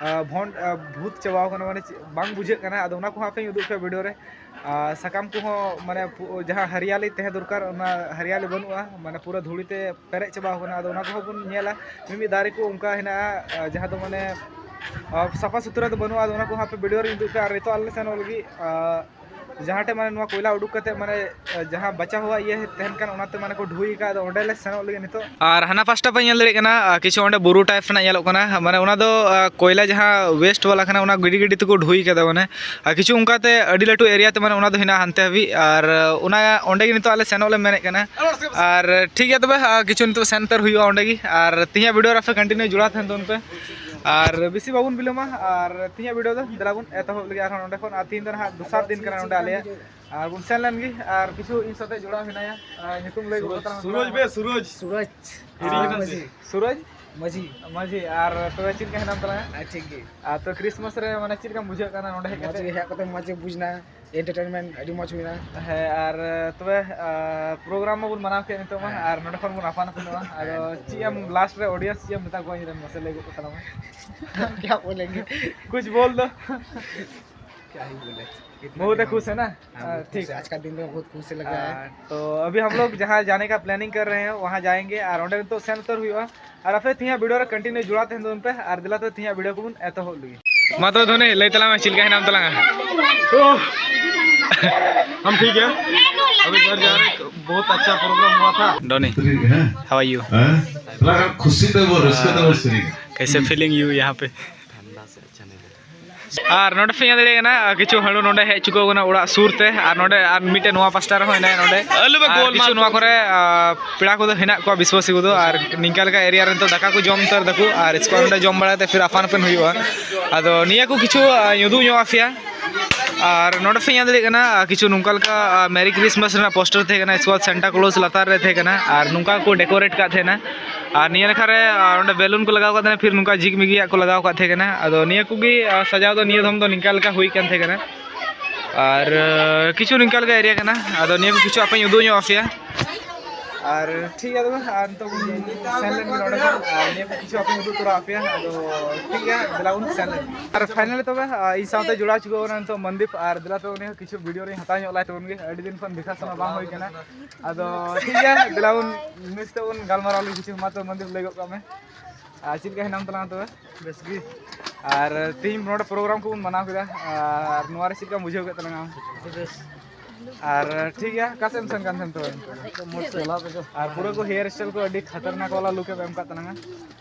ᱟᱨ ᱵᱷᱚᱱᱰ, ᱟᱨ ᱵᱷᱩᱛ ᱪᱟᱵᱟᱣ ᱠᱟᱱᱟ, ᱢᱟᱱᱮ ᱪᱮᱫ ᱵᱟᱝ ᱵᱩᱡᱷᱟᱹᱜ ᱠᱟᱱᱟ᱾ ᱟᱫᱚ ᱚᱱᱟ ᱠᱚᱦᱚᱸ ᱟᱯᱮᱧ ᱩᱫᱩᱜ ᱯᱮᱭᱟ ᱵᱷᱤᱰᱤᱭᱳ ᱨᱮ᱾ ᱟᱨ ᱥᱟᱠᱟᱢ ᱠᱚᱦᱚᱸ ᱢᱟᱱᱮ ᱯᱩ-, ᱡᱟᱦᱟᱸ ᱦᱟᱨᱤᱭᱟᱞᱤ ᱛᱟᱦᱮᱸ ᱫᱚᱨᱠᱟᱨ, ᱚᱱᱟ ᱦᱟᱨᱤᱭᱟᱞᱤ ᱵᱟᱹᱱᱩᱜᱼᱟ, ᱢᱟᱱᱮ ᱯᱩᱨᱟᱹ ᱫᱷᱩᱲᱤ ᱛᱮ ᱯᱮᱨᱮᱡ ᱪᱟᱵᱟᱣ ᱠᱟᱱᱟ᱾ ᱟᱫᱚ ᱚᱱᱟ ᱠᱚᱦᱚᱸ ᱵᱚᱱ ᱧᱮᱞᱟ, ᱢᱤᱢᱤᱫ ᱫᱟᱨᱮ ᱠᱚ ᱚᱱᱠᱟ ᱦᱮᱱᱟᱜᱼᱟ, ᱟᱨ ᱡᱟᱦᱟᱸ ᱫᱚ ᱢᱟᱱᱮ, ᱟᱨ ᱥᱟᱯᱷᱟ ᱥᱩᱛᱨᱟᱹ ᱫᱚ ᱵᱟᱹᱱᱩᱜᱼᱟ᱾ ᱟᱫᱚ ᱚᱱᱟ ᱠᱚᱦᱚᱸ ᱟᱯᱮ ᱵᱷᱤᱰᱤᱭᱳ ᱨᱮᱧ ᱩᱫᱩᱜ ᱯᱮᱭᱟ᱾ ᱟᱨ ᱱᱤᱛᱚᱜ ᱟᱞᱮ ᱞᱮ ᱥᱮᱱᱚᱜ ᱞᱟᱹᱜᱤᱫ, ᱟᱨ ᱡᱟᱦᱟᱸ ᱴᱷᱮᱡ ᱢᱟᱱᱮ ᱱᱚᱣᱟ ᱠᱚᱭᱞᱟ ᱩᱰᱩᱠ ᱠᱟᱛᱮ ᱢᱟᱱᱮ, ᱟᱨ ᱡᱟᱦᱟᱸ ᱵᱟᱪᱟ ᱦᱩᱣᱟ ᱤᱭᱟᱹ ᱛᱟᱦᱮᱱ ᱠᱟᱱ, ᱚᱱᱟᱛᱮ ᱢᱟᱱᱮ ᱠᱚ ᱰᱷᱩᱭ ᱟᱠᱟᱫ, ᱟᱫᱚ ᱚᱸᱰᱮ ᱞᱮ ᱥᱮᱱᱚᱜ ᱞᱟᱹᱜᱤᱫ ᱱᱤᱛᱚᱜ᱾ ᱟᱨ ᱦᱟᱱᱟ ᱯᱟᱥᱴᱟ ᱯᱮ ᱧᱮᱞ ᱫᱟᱲᱮᱭᱟᱜ ᱠᱟᱱᱟ, ᱟᱨ ᱠᱤᱪᱷᱩ ᱚᱸᱰᱮ ᱵᱩᱨᱩ ᱴᱟᱭᱤᱯ ᱨᱮᱱᱟᱜ ᱧᱮᱞᱚᱜ ᱠᱟᱱᱟ, ᱢᱟᱱᱮ ᱚᱱᱟ ᱫᱚ, ᱟᱨ ᱠᱚᱭᱞᱟ ᱡᱟᱦᱟᱸ ᱣᱮᱥᱴ ᱵᱟᱞᱟ ᱠᱟᱱᱟ, ᱚᱱᱟ ᱜᱤᱰᱤ ᱜᱤᱰᱤ ᱛᱮᱠᱚ ᱰᱷᱩᱭ ᱠᱟᱫᱟ ᱢᱟᱱᱮ᱾ ᱟᱨ ᱠᱤᱪᱷᱩ ᱚᱱᱠᱟᱛᱮ ᱟᱹᱰᱤ ᱞᱟᱹᱴᱩ ᱮᱨᱤᱭᱟ ᱛᱮ ᱢᱟᱱᱮ ᱚᱱᱟ ᱫᱚ ᱦᱮᱱᱟᱜᱼᱟ ᱦᱟᱱᱛᱮ ᱦᱟᱹᱵᱤᱡ, ᱟᱨ ᱚᱱᱟ ᱚᱸᱰᱮ ᱜᱮ ᱱᱤᱛᱚᱜ ᱟᱞᱮ ᱥᱮᱱᱚᱜ ᱞᱮ ᱢᱮᱱᱮᱫ ᱠᱟᱱᱟ᱾ ᱟᱨ ᱴᱷᱤᱠ ᱜᱮᱭᱟ ᱛᱚᱵᱮ, ᱟᱨ ᱠᱤᱪᱷᱩ ᱱᱤᱛᱚᱜ ᱥᱮᱱ ᱩᱛᱟᱹᱨ ᱦᱩᱭᱩᱜᱼᱟ ᱚᱸᱰᱮ ᱜᱮ, ᱟᱨ ᱛᱮᱦᱮᱧᱟᱜ ᱵᱷᱤᱰᱤᱭᱳ ᱨᱮ ᱟᱯᱮ ᱠᱚᱱᱴᱤᱱᱤᱭᱩ ᱡᱚᱲᱟᱣ ᱛᱟᱦᱮᱱ ᱛᱟᱵᱚᱱ ᱯᱮ᱾ ᱟᱨ ᱵᱮᱥᱤ ᱵᱟᱵᱚᱱ ᱵᱤᱞᱚᱢᱟ, ᱟᱨ ᱛᱮᱦᱮᱧᱟᱜ ᱵᱷᱤᱰᱤᱭᱳ ᱫᱚ ᱫᱮᱞᱟ ᱵᱚᱱ ᱮᱛᱚᱦᱚᱵ ᱞᱮᱜᱮ ᱟᱨᱦᱚᱸ ᱱᱚᱸᱰᱮ ᱠᱷᱚᱱ᱾ ᱟᱨ ᱛᱮᱦᱮᱧ ᱫᱚ ᱱᱟᱦᱟᱜ ᱫᱚᱥᱟᱨ ᱫᱤᱱ ᱠᱟᱱᱟ ᱱᱚᱸᱰᱮ ᱟᱞᱮᱭᱟᱜ, ᱟᱨ ᱵᱚᱱ ᱥᱮᱱ ᱞᱮᱱ ᱜᱮ᱾ ᱟᱨ ᱠᱤᱪᱷᱩ ᱤᱧ ᱥᱟᱛᱮ ᱡᱚᱲᱟᱣ ᱦᱮᱱᱟᱭᱟ, ᱟᱨ ᱧᱩᱛᱩᱢ ᱞᱟᱹᱭ ᱜᱚᱫ ᱛᱟᱞᱟᱝ ᱢᱮ᱾ ᱥᱩᱨᱚᱡᱽ ᱵᱮ, ᱥᱩᱨᱚᱡᱽ᱾ ᱥᱩᱨᱚᱡᱽ᱾ ᱦᱤᱲᱤᱧ ᱮᱱᱟ ᱥᱮ? ᱢᱟᱹᱡᱷᱤ᱾ ᱥᱩᱨᱚᱡᱽ? ᱢᱟᱹᱡᱷᱤ᱾ ᱢᱟᱹᱡᱷᱤ, ᱟᱨ ᱛᱚᱵᱮ ᱪᱮᱫ ᱞᱮᱠᱟ ᱦᱮᱱᱟᱢ ᱛᱟᱞᱟᱝᱟ? ᱟᱨ ᱴᱷᱤᱠ ᱜᱮ᱾ ᱟᱨ ᱛᱚ ᱠᱨᱤᱥᱢᱟᱥ ᱨᱮ ᱢᱟᱱᱮ ᱪᱮᱫ ᱞᱮᱠᱟᱢ ᱵᱩᱡᱷᱟᱹᱣᱮᱫ ᱠᱟᱱᱟ ᱱᱚᱸᱰᱮ ᱦᱮᱡ ᱢᱚᱡᱽ ᱠᱟᱛᱮ? ᱜᱮ ᱦᱮᱡ ᱠᱟᱛᱮ ᱢᱚᱡᱽ ᱜᱮ ᱵᱩᱡᱽ ᱮᱱᱟ, ᱮᱱᱴᱟᱨᱴᱮᱱᱢᱮᱱᱴ ᱟᱹᱰᱤ ᱢᱚᱡᱽ ᱦᱩᱭᱱᱟ᱾ ᱦᱮᱸ, ᱟᱨ ᱛᱚᱵᱮ, ᱟᱨ ᱯᱨᱳᱜᱨᱟᱢ ᱢᱟᱵᱚᱱ ᱢᱟᱱᱟᱣ ᱠᱮᱫ ᱱᱤᱛᱚᱜ ᱢᱟ, ᱦᱮᱸ᱾ ᱟᱨ ᱱᱚᱸᱰᱮ ᱠᱷᱚᱱ ᱵᱚᱱ ᱟᱯᱟᱱ ᱟᱹᱯᱤᱱᱚᱜᱼᱟ᱾ ᱟᱫᱚ ᱦᱮᱸ, ᱪᱮᱫ ᱮᱢ ᱞᱟᱥᱴ ᱨᱮ ᱚᱰᱤᱭᱮᱱᱥ ᱪᱮᱫ ᱮᱢ ᱢᱮᱛᱟ ᱠᱚᱣᱟ ᱤᱧ ᱨᱮᱱ? ᱢᱟᱥᱮ ᱞᱟᱹᱭ ᱜᱚᱫ ᱠᱟᱛᱟ ᱞᱟᱝ ᱢᱮ᱾ ᱠᱭᱟ ᱵᱚᱞᱮᱸᱜᱮ? ᱠᱩᱪ ᱵᱚᱞ ᱫᱚ᱾ ᱠᱭᱟ ᱦᱤ ᱵᱚᱞᱮ? ᱵᱚᱦᱩᱛ ᱠᱷᱩᱥ ᱦᱮ ᱱᱟ? ᱦᱮᱸ, ᱵᱚᱦᱩᱛ ᱴᱷᱤᱠ᱾ ᱠᱷᱩᱥ ᱦᱮ᱾ ᱟᱡ ᱠᱟ ᱫᱤᱱ ᱫᱚ ᱵᱚᱦᱩᱛ ᱠᱷᱩᱥ ᱞᱟᱜᱟ ᱦᱮ᱾ ᱟᱨ ᱛᱚ ᱟᱵᱷᱤ ᱦᱟᱢ ᱞᱳᱜ ᱡᱟᱦᱟᱸ ᱡᱟᱱᱮ ᱠᱟ ᱯᱞᱟᱱᱤᱝ ᱠᱟᱨ ᱨᱟᱦᱮ ᱦᱮ, ᱣᱟᱦᱟᱸ ᱡᱟᱭᱮᱝᱜᱮ ᱟᱨ ᱚᱸᱰᱮ ᱱᱤᱛᱚᱜ ᱥᱮᱱ ᱩᱛᱟᱹᱨ ᱦᱩᱭᱩᱜᱼᱟ᱾ ᱟᱨ ᱟᱯᱮ ᱛᱮᱦᱮᱧᱟᱜ ᱵᱷᱤᱰᱤᱭᱳ ᱨᱮ ᱠᱚᱱᱴᱤᱱᱤᱭᱩ ᱡᱚᱲᱟᱣ ᱛᱟᱦᱮᱱ ᱛᱟᱵᱚᱱ ᱯᱮ, ᱟᱨ ᱫᱮᱞᱟ ᱛᱚ ᱛᱮᱦᱮᱧᱟᱜ ᱵᱷᱤᱰᱤᱭᱳ ᱠᱚᱵᱚᱱ ᱮᱛᱚᱦᱚᱵ ᱞᱮᱜᱮ᱾ ᱢᱟ ᱛᱚ ᱫᱷᱚᱱᱤ, ᱞᱟᱹᱭ ᱛᱟᱞᱟᱝ ᱢᱮ, ᱪᱮᱫ ᱞᱮᱠᱟ ᱦᱮᱱᱟᱢ ᱛᱟᱞᱟᱝᱟ? ᱳᱦ! हम ठीक है। अभी घर जा रहे हैं। बहुत अच्छा प्रोग्राम हुआ था। Donny, how are you? ᱦᱮᱸ? ᱛᱷᱚᱲᱟ ᱜᱟᱱ ᱠᱷᱩᱥᱤ ᱛᱮ ᱵᱚᱞ, ᱨᱟᱹᱥᱠᱟᱹ ᱛᱮ ᱵᱚᱞ ᱥᱮᱨᱮᱧ᱾ कैसे फीलिंग यू यहाँ पे? ᱟᱨ ᱱᱚᱰᱮ ᱯᱮ ᱧᱮᱞ ᱫᱟᱲᱮᱭᱟᱜ ᱠᱟᱱᱟ, ᱟᱨ ᱠᱤᱪᱷᱩ ᱦᱟᱹᱬᱩ ᱱᱚᱰᱮ ᱦᱮᱡ ᱪᱩᱠᱟᱹᱣ ᱠᱟᱱᱟ ᱚᱲᱟᱜ ᱥᱩᱨ ᱛᱮ, ᱟᱨ ᱱᱚᱰᱮ ᱟᱨ ᱢᱤᱫᱴᱮᱱ ᱱᱚᱣᱟ ᱯᱟᱥᱴᱟ ᱨᱮᱦᱚᱸ ᱦᱮᱱᱟᱭᱟ ᱱᱚᱰᱮ᱾ ᱟᱹᱞᱩ ᱵᱮ ᱟᱨ ᱜᱳᱞ ᱠᱤᱪᱷᱩ ᱢᱟᱞ ᱱᱚᱣᱟ ᱠᱚ᱾ ᱠᱚᱨᱮ, ᱟᱨ, ᱯᱮᱲᱟ ᱠᱚᱫᱚ ᱦᱮᱱᱟᱜ ᱠᱚᱣᱟ ᱵᱤᱥᱣᱟᱥᱤ ᱠᱚᱫᱚ, ᱟᱨ ᱱᱤᱝᱠᱟ ᱞᱮᱠᱟ ᱮᱨᱤᱭᱟ ᱨᱮ ᱱᱤᱛᱚᱜ ᱫᱟᱠᱟ ᱠᱚ ᱡᱚᱢ ᱩᱛᱟᱹᱨ ᱫᱟᱠᱚ, ᱟᱨ ᱤᱥᱠᱮ ᱵᱟᱫ ᱱᱚᱰᱮ ᱡᱚᱢ ᱵᱟᱲᱟ ᱠᱟᱛᱮ ᱯᱷᱤᱨ ᱟᱯᱟᱱ ᱟᱹᱯᱤᱱ ᱦᱩᱭᱩᱜᱼᱟ᱾ ᱟᱫᱚ ᱱᱤᱭᱟᱹ ᱠᱚ ᱠᱤᱪᱷᱩ, ᱟᱨ, ᱩᱫᱩᱜ ᱧᱚᱜ ᱟᱯᱮᱭᱟ᱾ ᱟᱨ ᱱᱚᱰᱮ ᱯᱮ ᱧᱮᱞ ᱫᱟᱲᱮᱭᱟᱜ ᱠᱟᱱᱟ, ᱟᱨ, ᱠᱤᱪᱷᱩ ᱱᱚᱝᱠᱟ ᱞᱮᱠᱟ, ᱟᱨ, ᱢᱮᱨᱤ ᱠᱨᱤᱥᱢᱟᱥ ᱨᱮᱱᱟᱜ ᱯᱳᱥᱴᱟᱨ ᱛᱟᱦᱮᱸ ᱠᱟᱱᱟ, ᱤᱥᱠᱮ ᱵᱟᱫ ᱥᱟᱱᱴᱟ ᱠᱞᱚᱡᱽ ᱞᱟᱛᱟᱨ ᱨᱮ ᱛᱟᱦᱮᱸ ᱠᱟᱱᱟ, ᱟᱨ ᱱᱚᱝᱠᱟ ᱠᱚ ᱰᱮᱠᱳᱨᱮᱴ ᱠᱟᱜ ᱛᱟᱦᱮᱱᱟ᱾ ᱟᱨ ᱱᱤᱭᱟᱹ ᱱᱟᱠᱷᱟ ᱨᱮ, ᱟᱨ, ᱚᱸᱰᱮ ᱵᱮᱞᱩᱱ ᱠᱚ ᱞᱟᱜᱟᱣ ᱠᱟᱜ ᱛᱟᱦᱮᱱᱟ, ᱯᱷᱤᱨ ᱱᱚᱝᱠᱟ ᱡᱤᱜᱽ ᱢᱤᱜᱤᱭᱟᱜ ᱠᱚ ᱞᱟᱜᱟᱣ ᱠᱟᱜ ᱛᱟᱦᱮᱸ ᱠᱟᱱᱟ᱾ ᱟᱫᱚ ᱱᱤᱭᱟᱹ ᱠᱚᱜᱮ, ᱟᱨ, ᱥᱟᱡᱟᱣ ᱫᱚ ᱱᱤᱭᱟᱹ ᱫᱷᱚᱢ ᱫᱚ ᱱᱤᱝᱠᱟ ᱞᱮᱠᱟ ᱦᱩᱭ ᱠᱟᱱ ᱛᱟᱦᱮᱸ ᱠᱟᱱᱟ᱾ ᱟᱨ, ᱟᱨ, ᱠᱤᱪᱷᱩ ᱱᱤᱝᱠᱟ ᱞᱮᱠᱟ ᱮᱨᱤᱭᱟ ᱠᱟᱱᱟ᱾ ᱟᱫᱚ ᱱᱤᱭᱟᱹ ᱠᱚ ᱠᱤᱪᱷᱩ ᱟᱯᱮᱧ ᱩᱫᱩᱜ ᱧᱚᱜ ᱟᱯᱮᱭᱟ᱾ ᱟᱨ ᱴᱷᱤᱠ ᱜᱮᱭᱟ ᱛᱚᱵᱮ, ᱟᱨ ᱱᱤᱛᱚᱜ ᱵᱚᱱ ᱥᱮᱱ ᱞᱮᱱ ᱜᱮ ᱱᱚᱰᱮ ᱠᱷᱚᱱ, ᱟᱨ ᱱᱤᱭᱟᱹ ᱠᱚ ᱠᱤᱪᱷᱩ ᱟᱯᱮᱧ ᱩᱫᱩᱜ ᱛᱚᱨᱟ ᱟᱯᱮᱭᱟ᱾ ᱟᱫᱚ ᱴᱷᱤᱠ ᱜᱮᱭᱟ, ᱫᱮᱞᱟ ᱵᱚᱱ ᱥᱮᱱ ᱞᱮᱱ ᱜᱮ᱾ ᱟᱨ ᱯᱷᱟᱭᱱᱟᱞᱤ ᱛᱚᱵᱮ, ᱟᱨ, ᱤᱧ ᱥᱟᱶᱛᱮ ᱡᱚᱲᱟᱣ ᱪᱩᱠᱟᱹᱣ ᱠᱟᱱᱟ ᱱᱤᱛᱚᱜ ᱢᱚᱱᱫᱤᱯ, ᱟᱨ ᱫᱮᱞᱟ ᱛᱚᱵᱮ ᱩᱱᱤ ᱦᱚᱸ ᱠᱤᱪᱷᱩ ᱵᱷᱤᱰᱤᱭᱳ ᱨᱤᱧ ᱦᱟᱛᱟᱣ ᱧᱚᱜ ᱞᱟᱭ ᱛᱟᱵᱚᱱ ᱜᱮ, ᱟᱹᱰᱤ ᱫᱤᱱ ᱠᱷᱚᱱ ᱫᱮᱠᱷᱟ ᱥᱩᱱᱟ ᱵᱟᱝ ᱦᱩᱭ ᱠᱟᱱᱟ᱾ ᱟᱫᱚ ᱴᱷᱤᱠ ᱜᱮᱭᱟ, ᱫᱮᱞᱟ ᱵᱚᱱ ᱢᱤᱥ ᱛᱮᱵᱚᱱ ᱜᱟᱞᱢᱟᱨᱟᱣ ᱞᱮ ᱠᱤᱪᱷᱩ᱾ ᱢᱟ ᱛᱚᱵᱮ ᱢᱚᱱᱫᱤᱯ, ᱞᱟᱹᱭ ᱜᱚᱫ ᱠᱟᱜ ᱢᱮ, ᱟᱨ ᱪᱮᱫ ᱞᱮᱠᱟ ᱦᱮᱱᱟᱢ ᱛᱟᱞᱟᱝᱟ ᱛᱚᱵᱮ? ᱵᱮᱥ ᱜᱮ᱾ ᱟᱨ ᱛᱮᱦᱮᱧ ᱱᱚᱰᱮ ᱯᱨᱳᱜᱨᱟᱢ ᱠᱚᱵᱚᱱ ᱢᱟᱱᱟᱣ ᱠᱮᱫᱟ, ᱟᱨ ᱱᱚᱣᱟ ᱨᱮ ᱪᱮᱫ ᱞᱮᱠᱟᱢ ᱵᱩᱡᱷᱟᱹᱣ ᱠᱮᱫ ᱛᱟᱞᱟᱝᱟ ᱟᱢ? ᱟᱹᱰᱤ ᱵᱮᱥ᱾ ᱟᱨ ᱴᱷᱤᱠ ᱜᱮᱭᱟ, ᱚᱠᱟ ᱥᱮᱫ ᱮᱢ ᱥᱮᱱ ᱠᱟᱱ ᱛᱟᱦᱮᱱ ᱛᱚᱵᱮ? ᱢᱚᱡᱽ ᱛᱮ ᱦᱮᱞᱟᱣ ᱛᱮᱜᱮ᱾ ᱟᱨ ᱯᱩᱨᱟᱹ ᱠᱚ ᱦᱮᱭᱟᱨ ᱥᱴᱟᱭᱤᱞ ᱠᱚ ᱟᱹᱰᱤ ᱠᱷᱟᱛᱟᱨᱱᱟᱠ ᱣᱟᱞᱟ ᱞᱩᱠ ᱮᱢ ᱮᱢ ᱠᱟᱫ ᱛᱟᱞᱟᱝᱟ᱾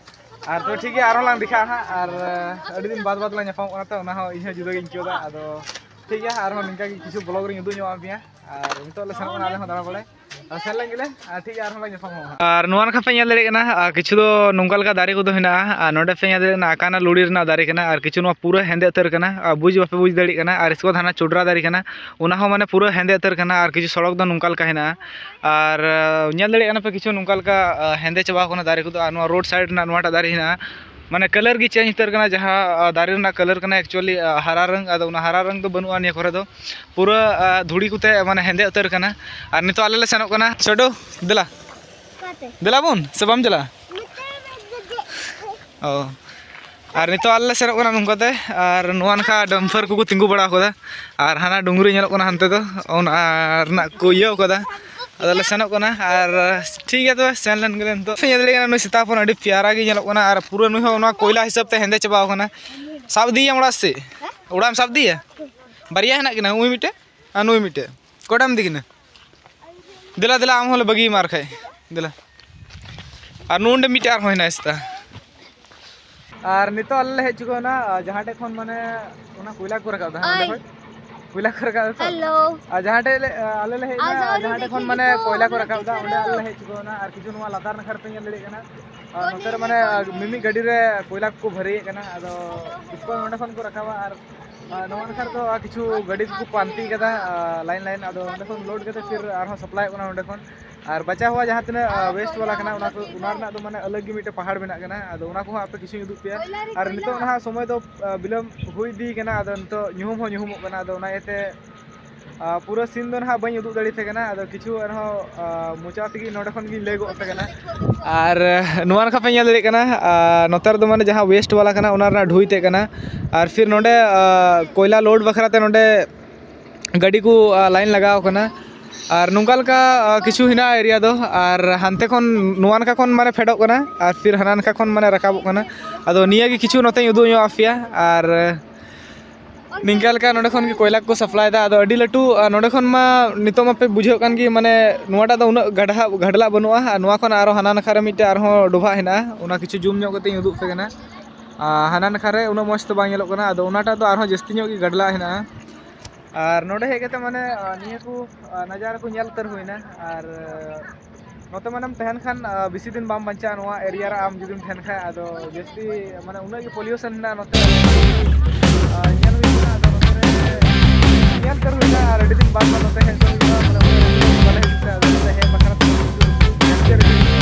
ᱟᱨ ᱛᱚᱵᱮ ᱴᱷᱤᱠ ᱜᱮᱭᱟ, ᱟᱨᱦᱚᱸ ᱞᱟᱝ ᱫᱮᱠᱷᱟᱜᱼᱟ ᱦᱟᱸᱜ᱾ ᱟᱨ ᱟᱹᱰᱤ ᱫᱤᱱ ᱵᱟᱫ ᱵᱟᱫ ᱞᱟᱝ ᱧᱟᱯᱟᱢᱚᱜ ᱠᱟᱱᱟ, ᱛᱚ ᱚᱱᱟ ᱦᱚᱸ ᱤᱧ ᱦᱚᱸ ᱡᱩᱫᱟᱹ ᱜᱤᱧ ᱟᱹᱭᱠᱟᱹᱣ ᱮᱫᱟ᱾ ᱟᱫᱚ ᱴᱷᱤᱠ ᱜᱮᱭᱟ, ᱟᱨᱦᱚᱸ ᱱᱤᱝᱠᱟ ᱜᱮ ᱠᱤᱪᱷᱩ ᱵᱞᱚᱜ ᱨᱤᱧ ᱩᱫᱩᱜ ᱧᱚᱜ ᱟᱯᱮᱭᱟ᱾ ᱟᱨ ᱱᱤᱛᱚᱜ ᱞᱮ ᱥᱮᱱᱚᱜ ᱠᱟᱱᱟ ᱟᱞᱮ ᱦᱚᱸ ᱫᱟᱬᱟ ᱵᱟᱲᱟᱭ᱾ ᱟᱨ ᱥᱮᱱ ᱞᱮᱱ ᱜᱮᱞᱮ, ᱟᱨ ᱴᱷᱤᱠ ᱜᱮᱭᱟ, ᱟᱨᱦᱚᱸ ᱞᱟᱝ ᱧᱟᱯᱟᱢᱚᱜᱼᱟ ᱦᱟᱸᱜ᱾ ᱟᱨ ᱱᱚᱣᱟ ᱱᱟᱠᱷᱟ ᱯᱮ ᱧᱮᱞ ᱫᱟᱲᱮᱭᱟᱜ ᱠᱟᱱᱟ, ᱟᱨ ᱠᱤᱪᱷᱩ ᱫᱚ ᱱᱚᱝᱠᱟ ᱞᱮᱠᱟ ᱫᱟᱨᱮ ᱠᱚᱫᱚ ᱦᱮᱱᱟᱜᱼᱟ, ᱟᱨ ᱱᱚᱰᱮ ᱯᱮ ᱧᱮᱞ ᱫᱟᱲᱮᱭᱟᱜ ᱠᱟᱱᱟ ᱟᱠᱟᱱᱟ ᱞᱩᱲᱤ ᱨᱮᱱᱟᱜ ᱫᱟᱨᱮ ᱠᱟᱱᱟ, ᱟᱨ ᱠᱤᱪᱷᱩ ᱱᱚᱣᱟ ᱯᱩᱨᱟᱹ ᱦᱮᱸᱫᱮ ᱩᱛᱟᱹᱨ ᱠᱟᱱᱟ, ᱟᱨ ᱵᱩᱡᱽ ᱵᱟᱯᱮ ᱵᱩᱡᱽ ᱫᱟᱲᱮᱭᱟᱜ ᱠᱟᱱᱟ᱾ ᱟᱨ ᱤᱥᱠᱮ ᱵᱟᱫ ᱦᱟᱱᱟ ᱪᱚᱰᱨᱟ ᱫᱟᱨᱮ ᱠᱟᱱᱟ, ᱚᱱᱟ ᱦᱚᱸ ᱢᱟᱱᱮ ᱯᱩᱨᱟᱹ ᱦᱮᱸᱫᱮ ᱩᱛᱟᱹᱨ ᱠᱟᱱᱟ, ᱟᱨ ᱠᱤᱪᱷᱩ ᱥᱚᱲᱚᱠ ᱫᱚ ᱱᱚᱝᱠᱟ ᱞᱮᱠᱟ ᱦᱮᱱᱟᱜᱼᱟ᱾ ᱟᱨ, ᱟᱸ, ᱧᱮᱞ ᱫᱟᱲᱮᱭᱟᱜ ᱠᱟᱱᱟ ᱯᱮ ᱠᱤᱪᱷᱩ ᱱᱚᱝᱠᱟ ᱞᱮᱠᱟ, ᱟᱸ, ᱦᱮᱸᱫᱮ ᱪᱟᱵᱟ ᱟᱠᱟᱱᱟ ᱫᱟᱨᱮ ᱠᱚᱫᱚ, ᱟᱨ ᱱᱚᱣᱟ ᱨᱳᱰ ᱥᱟᱭᱤᱰ ᱨᱮᱱᱟᱜ ᱱᱚᱣᱟᱴᱟᱜ ᱫᱟᱨᱮ ᱦᱮᱱᱟᱜᱼᱟ, ᱢᱟᱱᱮ ᱠᱟᱞᱟᱨ ᱜᱮ ᱪᱮᱧᱡᱽ ᱩᱛᱟᱹᱨ ᱠᱟᱱᱟ, ᱡᱟᱦᱟᱸ, ᱟᱸ, ᱫᱟᱨᱮ ᱨᱮᱱᱟᱜ ᱠᱟᱞᱟᱨ ᱠᱟᱱᱟ actually, ᱟᱸ, ᱦᱟᱨᱟ ᱨᱚᱝ, ᱟᱫᱚ ᱚᱱᱟ ᱦᱟᱨᱟ ᱨᱚᱝ ᱫᱚ ᱵᱟᱹᱱᱩᱜᱼᱟ ᱱᱤᱭᱟᱹ ᱠᱚᱨᱮ ᱫᱚ, ᱯᱩᱨᱟᱹ, ᱟᱸ, ᱫᱷᱩᱲᱤ ᱠᱚᱛᱮ ᱢᱟᱱᱮ ᱦᱮᱸᱫᱮ ᱩᱛᱟᱹᱨ ᱠᱟᱱᱟ᱾ ᱟᱨ ᱱᱤᱛᱚᱜ ᱟᱞᱮ ᱞᱮ ᱥᱮᱱᱚᱜ ᱠᱟᱱᱟ, ᱪᱚᱰᱚ, ᱫᱮᱞᱟ᱾ ᱚᱠᱟᱛᱮ? ᱫᱮᱞᱟ ᱵᱚᱱ, ᱥᱮ ᱵᱟᱢ ᱪᱟᱞᱟᱜᱼᱟ? ᱱᱚᱛᱮ ᱨᱮ ᱫᱮᱡ ᱚ᱾ ᱟᱨ ᱱᱤᱛᱚᱜ ᱟᱞᱮ ᱞᱮ ᱥᱮᱱᱚᱜ ᱠᱟᱱᱟ ᱱᱚᱝᱠᱟ ᱛᱮ, ᱟᱨ ᱱᱚᱣᱟ ᱱᱟᱠᱷᱟ ᱰᱟᱢᱯᱷᱟᱨ ᱠᱚᱠᱚ ᱛᱤᱸᱜᱩ ᱵᱟᱲᱟ ᱟᱠᱟᱫᱟ, ᱟᱨ ᱦᱟᱱᱟ ᱰᱩᱝᱨᱤ ᱧᱮᱞᱚᱜ ᱠᱟᱱᱟ ᱦᱟᱱᱛᱮ ᱫᱚ, ᱚᱱᱟ ᱨᱮᱱᱟᱜ ᱠᱚ ᱤᱭᱟᱹ ᱠᱟᱫᱟ᱾ ᱟᱫᱚ ᱞᱮ ᱥᱮᱱᱚᱜ ᱠᱟᱱᱟ, ᱟᱨ ᱴᱷᱤᱠ ᱜᱮᱭᱟ ᱛᱚᱵᱮ, ᱥᱮᱱ ᱞᱮᱱ ᱜᱮᱞᱮ ᱱᱤᱛᱚᱜ᱾ ᱧᱮᱞ ᱫᱟᱲᱮᱭᱟᱜ ᱠᱟᱱᱟ ᱱᱩᱭ ᱥᱮᱛᱟ ᱦᱚᱯᱚᱱ ᱟᱹᱰᱤ ᱯᱮᱭᱟᱨᱟ ᱜᱮ ᱧᱮᱞᱚᱜ ᱠᱟᱱᱟ, ᱟᱨ ᱯᱩᱨᱟᱹ ᱱᱩᱭ ᱦᱚᱸ ᱱᱚᱣᱟ ᱠᱚᱭᱞᱟ ᱦᱤᱥᱟᱹᱵ ᱛᱮ ᱦᱮᱸᱫᱮ ᱪᱟᱵᱟᱣ ᱠᱟᱱᱟ᱾ ᱥᱟᱵ ᱤᱫᱤᱭᱮᱭᱟᱢ ᱚᱲᱟᱜ ᱥᱮᱫ? ᱚᱲᱟᱜ ᱮᱢ ᱥᱟᱵ ᱤᱫᱤᱭᱮᱭᱟ? ᱵᱟᱨᱭᱟ ᱦᱮᱱᱟᱜ ᱠᱤᱱᱟ, ᱩᱱᱤ ᱢᱤᱫᱴᱮᱱ ᱟᱨ ᱱᱩᱭ ᱢᱤᱫᱴᱮᱱ᱾ ᱚᱠᱚᱭᱴᱟᱜ ᱮᱢ ᱤᱫᱤ ᱠᱤᱱᱟ? ᱫᱮᱞᱟ, ᱫᱮᱞᱟ, ᱟᱢ ᱦᱚᱸᱞᱮ ᱵᱟᱹᱜᱤᱭᱟᱢᱟ ᱟᱨ ᱠᱷᱟᱡ᱾ ᱫᱮᱞᱟ᱾ ᱟᱨ ᱱᱚᱰᱮ ᱢᱤᱫᱴᱮᱱ ᱟᱨᱦᱚᱸ ᱦᱮᱱᱟᱭ ᱥᱮᱛᱟ᱾ ᱟᱨ ᱱᱤᱛᱚᱜ ᱟᱞᱮ ᱞᱮ ᱦᱮᱡ ᱪᱩᱠᱟᱹᱣ ᱮᱱᱟ, ᱟᱨ ᱡᱟᱦᱟᱸ ᱴᱷᱮᱡ ᱠᱷᱚᱱ ᱢᱟᱱᱮ ᱚᱱᱟ ᱠᱚᱭᱞᱟ ᱠᱚ ᱨᱟᱠᱟᱵ ᱮᱫᱟ, ᱦᱟᱸᱜ ᱚᱸᱰᱮ ᱠᱷᱚᱡ ᱠᱚᱭᱞᱟ ᱠᱚ ᱨᱟᱠᱟᱵ ᱮᱫᱟ ᱛᱚ᱾ ᱦᱮᱞᱳ᱾ ᱟᱨ ᱡᱟᱦᱟᱸ ᱴᱷᱮᱡ ᱞᱮ, ᱟᱞᱮ ᱞᱮ ᱦᱮᱡ ᱮᱱᱟ, ᱟᱨ ᱡᱟᱦᱟᱸ ᱴᱷᱮᱡ ᱠᱷᱚᱱ ᱢᱟᱱᱮ ᱠᱚᱭᱞᱟ ᱠᱚ ᱨᱟᱠᱟᱵ ᱮᱫᱟ, ᱚᱸᱰᱮ ᱟᱞᱮ ᱞᱮ ᱦᱮᱡ ᱪᱩᱠᱟᱹᱣ ᱮᱱᱟ᱾ ᱟᱨ ᱠᱤᱪᱷᱩ ᱱᱚᱣᱟ ᱞᱟᱛᱟᱨ ᱱᱟᱠᱷᱟ ᱨᱮᱯᱮ ᱧᱮᱞ ᱫᱟᱲᱮᱭᱟᱜ ᱠᱟᱱᱟ, ᱟᱨ ᱱᱚᱛᱮ ᱨᱮ ᱢᱟᱱᱮ ᱢᱤᱢᱤᱫ ᱜᱟᱹᱰᱤ ᱨᱮ ᱠᱚᱭᱞᱟ ᱠᱚᱠᱚ ᱵᱷᱟᱹᱨᱤᱭᱮᱫ ᱠᱟᱱᱟ᱾ ᱟᱫᱚ ᱤᱥᱠᱩᱞ ᱱᱚᱸᱰᱮ ᱠᱷᱚᱱ ᱠᱚ ᱨᱟᱠᱟᱵᱟ, ᱟᱨ ᱟᱨ ᱱᱚᱣᱟ ᱱᱟᱠᱷᱟ ᱨᱮᱫᱚ ᱠᱤᱪᱷᱩ ᱜᱟᱹᱰᱤ ᱠᱚᱠᱚ ᱯᱟᱱᱛᱤ ᱠᱟᱫᱟ, ᱟᱨ line line, ᱟᱫᱚ ᱚᱸᱰᱮ ᱠᱷᱚᱱ load ᱠᱟᱛᱮ ᱯᱷᱤᱨ ᱟᱨᱦᱚᱸ supply ᱚᱜ ᱠᱟᱱᱟ ᱱᱚᱸᱰᱮ ᱠᱷᱚᱱ᱾ ᱟᱨ ᱵᱟᱪᱟ ᱦᱩᱣᱟ ᱡᱟᱦᱟᱸ ᱛᱤᱱᱟᱹᱜ, ᱟᱨ, waste ᱵᱟᱞᱟ ᱠᱟᱱᱟ, ᱚᱱᱟ ᱠᱚ, ᱚᱱᱟ ᱨᱮᱱᱟᱜ ᱫᱚ ᱢᱟᱱᱮ ᱟᱞᱟᱜᱽ ᱜᱮ ᱢᱤᱫᱴᱮᱱ ᱯᱟᱦᱟᱲ ᱢᱮᱱᱟᱜ ᱠᱟᱱᱟ᱾ ᱟᱫᱚ ᱚᱱᱟ ᱠᱚᱦᱚᱸ ᱟᱯᱮ ᱠᱤᱪᱷᱩᱧ ᱩᱫᱩᱜ ᱯᱮᱭᱟ᱾ ᱟᱨ ᱱᱤᱛᱚᱜ ᱱᱟᱦᱟᱜ ᱥᱚᱢᱚᱭ ᱫᱚ, ᱟ, ᱵᱤᱞᱚᱢ ᱦᱩᱭ ᱤᱫᱤ ᱠᱟᱱᱟ, ᱟᱫᱚ ᱱᱤᱛᱚᱜ ᱧᱩᱦᱩᱢ ᱦᱚᱸ ᱧᱩᱦᱩᱢᱚᱜ ᱠᱟᱱᱟ, ᱟᱫᱚ ᱚᱱᱟ ᱤᱭᱟᱹᱛᱮ, ᱟ, ᱯᱩᱨᱟᱹ scene ᱫᱚ ᱱᱟᱦᱟᱜ ᱵᱟᱹᱧ ᱩᱫᱩᱜ ᱫᱟᱲᱮ ᱯᱮ ᱠᱟᱱᱟ᱾ ᱟᱫᱚ ᱠᱤᱪᱷᱩ ᱟᱨᱦᱚᱸ, ᱟ, ᱢᱚᱪᱟ ᱛᱮᱜᱮ ᱱᱚᱸᱰᱮ ᱠᱷᱚᱱ ᱜᱤᱧ ᱞᱟᱹᱭ ᱜᱚᱫ ᱟᱯᱮ ᱠᱟᱱᱟ᱾ ᱟᱨ ᱱᱚᱣᱟ ᱱᱟᱠᱷᱟ ᱯᱮ ᱧᱮᱞ ᱫᱟᱲᱮᱭᱟᱜ ᱠᱟᱱᱟ, ᱟ, ᱱᱚᱛᱮ ᱨᱮᱫᱚ ᱢᱟᱱᱮ ᱡᱟᱦᱟᱸ waste ᱵᱟᱞᱟ ᱠᱟᱱᱟ, ᱚᱱᱟ ᱨᱮᱱᱟᱜ ᱰᱷᱩᱭ ᱛᱮᱫ ᱠᱟᱱᱟ᱾ ᱟᱨ ᱯᱷᱤᱨ ᱱᱚᱸᱰᱮ, ᱟ, ᱠᱚᱭᱞᱟ load ᱵᱟᱠᱷᱨᱟ ᱛᱮ ᱱᱚᱸᱰᱮ ᱜᱟᱹᱰᱤ ᱠᱚ, ᱟ, line ᱞᱟᱜᱟᱣ ᱠᱟᱱᱟ᱾ ᱟᱨ ᱱᱚᱝᱠᱟ ᱞᱮᱠᱟ, ᱟ, ᱠᱤᱪᱷᱩ ᱦᱮᱱᱟᱜᱼᱟ area ᱫᱚ᱾ ᱟᱨ ᱦᱟᱱᱛᱮ ᱠᱷᱚᱱ, ᱱᱚᱣᱟ ᱱᱟᱠᱷᱟ ᱠᱷᱚᱱ ᱢᱟᱱᱮ ᱯᱷᱮᱰᱚᱜ ᱠᱟᱱᱟ, ᱟᱨ ᱯᱷᱤᱨ ᱦᱟᱱᱟ ᱱᱟᱠᱷᱟ ᱠᱷᱚᱱ ᱢᱟᱱᱮ ᱨᱟᱠᱟᱵᱚᱜ ᱠᱟᱱᱟ᱾ ᱟᱫᱚ ᱱᱤᱭᱟᱹ ᱜᱮ ᱠᱤᱪᱷᱩ ᱱᱚᱛᱮᱧ ᱩᱫᱩᱜ ᱧᱚᱜ ᱟᱯᱮᱭᱟ᱾ ᱟᱨ ᱱᱤᱝᱠᱟ ᱞᱮᱠᱟ ᱱᱚᱸᱰᱮ ᱠᱷᱚᱱ ᱜᱮ ᱠᱚᱭᱞᱟ ᱠᱚ supply ᱮᱫᱟ᱾ ᱟᱫᱚ ᱟᱹᱰᱤ ᱞᱟᱹᱴᱩ, ᱟᱨ ᱱᱚᱸᱰᱮ ᱠᱷᱚᱱ ᱢᱟ ᱱᱤᱛᱚᱜ ᱢᱟᱯᱮ ᱵᱩᱡᱷᱟᱹᱣ ᱠᱟᱱ ᱜᱮ, ᱢᱟᱱᱮ ᱱᱚᱣᱟᱴᱟᱜ ᱫᱚ ᱩᱱᱟᱹᱜ ᱜᱟᱰᱦᱟ-, ᱜᱟᱰᱞᱟᱜ ᱵᱟᱹᱱᱩᱜᱼᱟ᱾ ᱟᱨ ᱱᱚᱣᱟ ᱠᱷᱚᱱ ᱟᱨᱦᱚᱸ ᱦᱟᱱᱟ ᱱᱟᱠᱷᱟ ᱨᱮ ᱢᱤᱫᱴᱮᱡ ᱟᱨᱦᱚᱸ ᱰᱚᱵᱷᱟᱜ ᱦᱮᱱᱟᱜᱼᱟ, ᱚᱱᱟ ᱠᱤᱪᱷᱩ zoom ᱧᱚᱜ ᱠᱟᱛᱮᱧ ᱩᱫᱩᱜ ᱟᱯᱮ ᱠᱟᱱᱟ᱾ ᱟᱨ ᱦᱟᱱᱟ ᱱᱟᱠᱷᱟ ᱨᱮ ᱩᱱᱟᱹᱜ ᱢᱚᱡᱽ ᱛᱮ ᱵᱟᱝ ᱧᱮᱞᱚᱜ ᱠᱟᱱᱟ, ᱟᱫᱚ ᱚᱱᱟᱴᱟᱜ ᱫᱚ ᱟᱨᱦᱚᱸ ᱡᱟᱹᱥᱛᱤ ᱧᱚᱜ ᱜᱮ ᱜᱟᱰᱞᱟᱜ ᱦᱮᱱᱟᱜᱼᱟ᱾ ᱟᱨ ᱱᱚᱸᱰᱮ ᱦᱮᱡ ᱠᱟᱛᱮ ᱢᱟᱱᱮ, ᱟᱨ ᱱᱤᱭᱟᱹ ᱠᱚ, ᱟᱨ ᱱᱟᱡᱟᱨᱟ ᱠᱚ ᱧᱮᱞ ᱩᱛᱟᱹᱨ ᱦᱩᱭᱱᱟ᱾ ᱟᱨ ᱱᱚᱛᱮ ᱢᱟᱱᱮᱢ ᱛᱟᱦᱮᱱ ᱠᱷᱟᱱ, ᱟᱨ ᱵᱮᱥᱤ ᱫᱤᱱ ᱵᱟᱢ ᱵᱟᱧᱪᱟᱜᱼᱟ ᱱᱚᱣᱟ area ᱨᱮ᱾ ᱟᱢ ᱡᱩᱫᱤᱢ ᱛᱟᱦᱮᱱ ᱠᱷᱟᱱ, ᱟᱫᱚ ᱡᱟᱹᱥᱛᱤ ᱢᱟᱱᱮ ᱩᱱᱟᱹᱜ ᱜᱮ pollution ᱦᱮᱱᱟᱜᱼᱟ ᱱᱚᱛᱮ᱾ ᱟᱨ ᱧᱮᱞ ᱦᱩᱭ ᱠᱟᱱᱟ, ᱟᱫᱚ ᱱᱚᱛᱮ ᱨᱮ ᱧᱮᱞ ᱩᱛᱟᱹᱨ ᱦᱩᱭᱱᱟ᱾ ᱟᱨ ᱟᱹᱰᱤ ᱫᱤᱱ ᱵᱟᱫ ᱱᱚᱛᱮ ᱦᱮᱡ ᱫᱚ ᱦᱩᱭᱩᱜᱼᱟ, ᱢᱟᱱᱮ ᱩᱱᱟᱹᱜ ᱨᱟᱹᱥᱠᱟᱹ ᱵᱟᱞᱮ ᱦᱤᱡᱩᱜ ᱛᱮ, ᱟᱫᱚ ᱱᱚᱛᱮ ᱦᱮᱡ ᱵᱟᱠᱷᱨᱟ ᱛᱮ ᱠᱤᱪᱷᱩ ᱧᱮᱞ ᱩᱛᱟᱹᱨ ᱦᱩᱭ ᱠᱟᱱᱟ᱾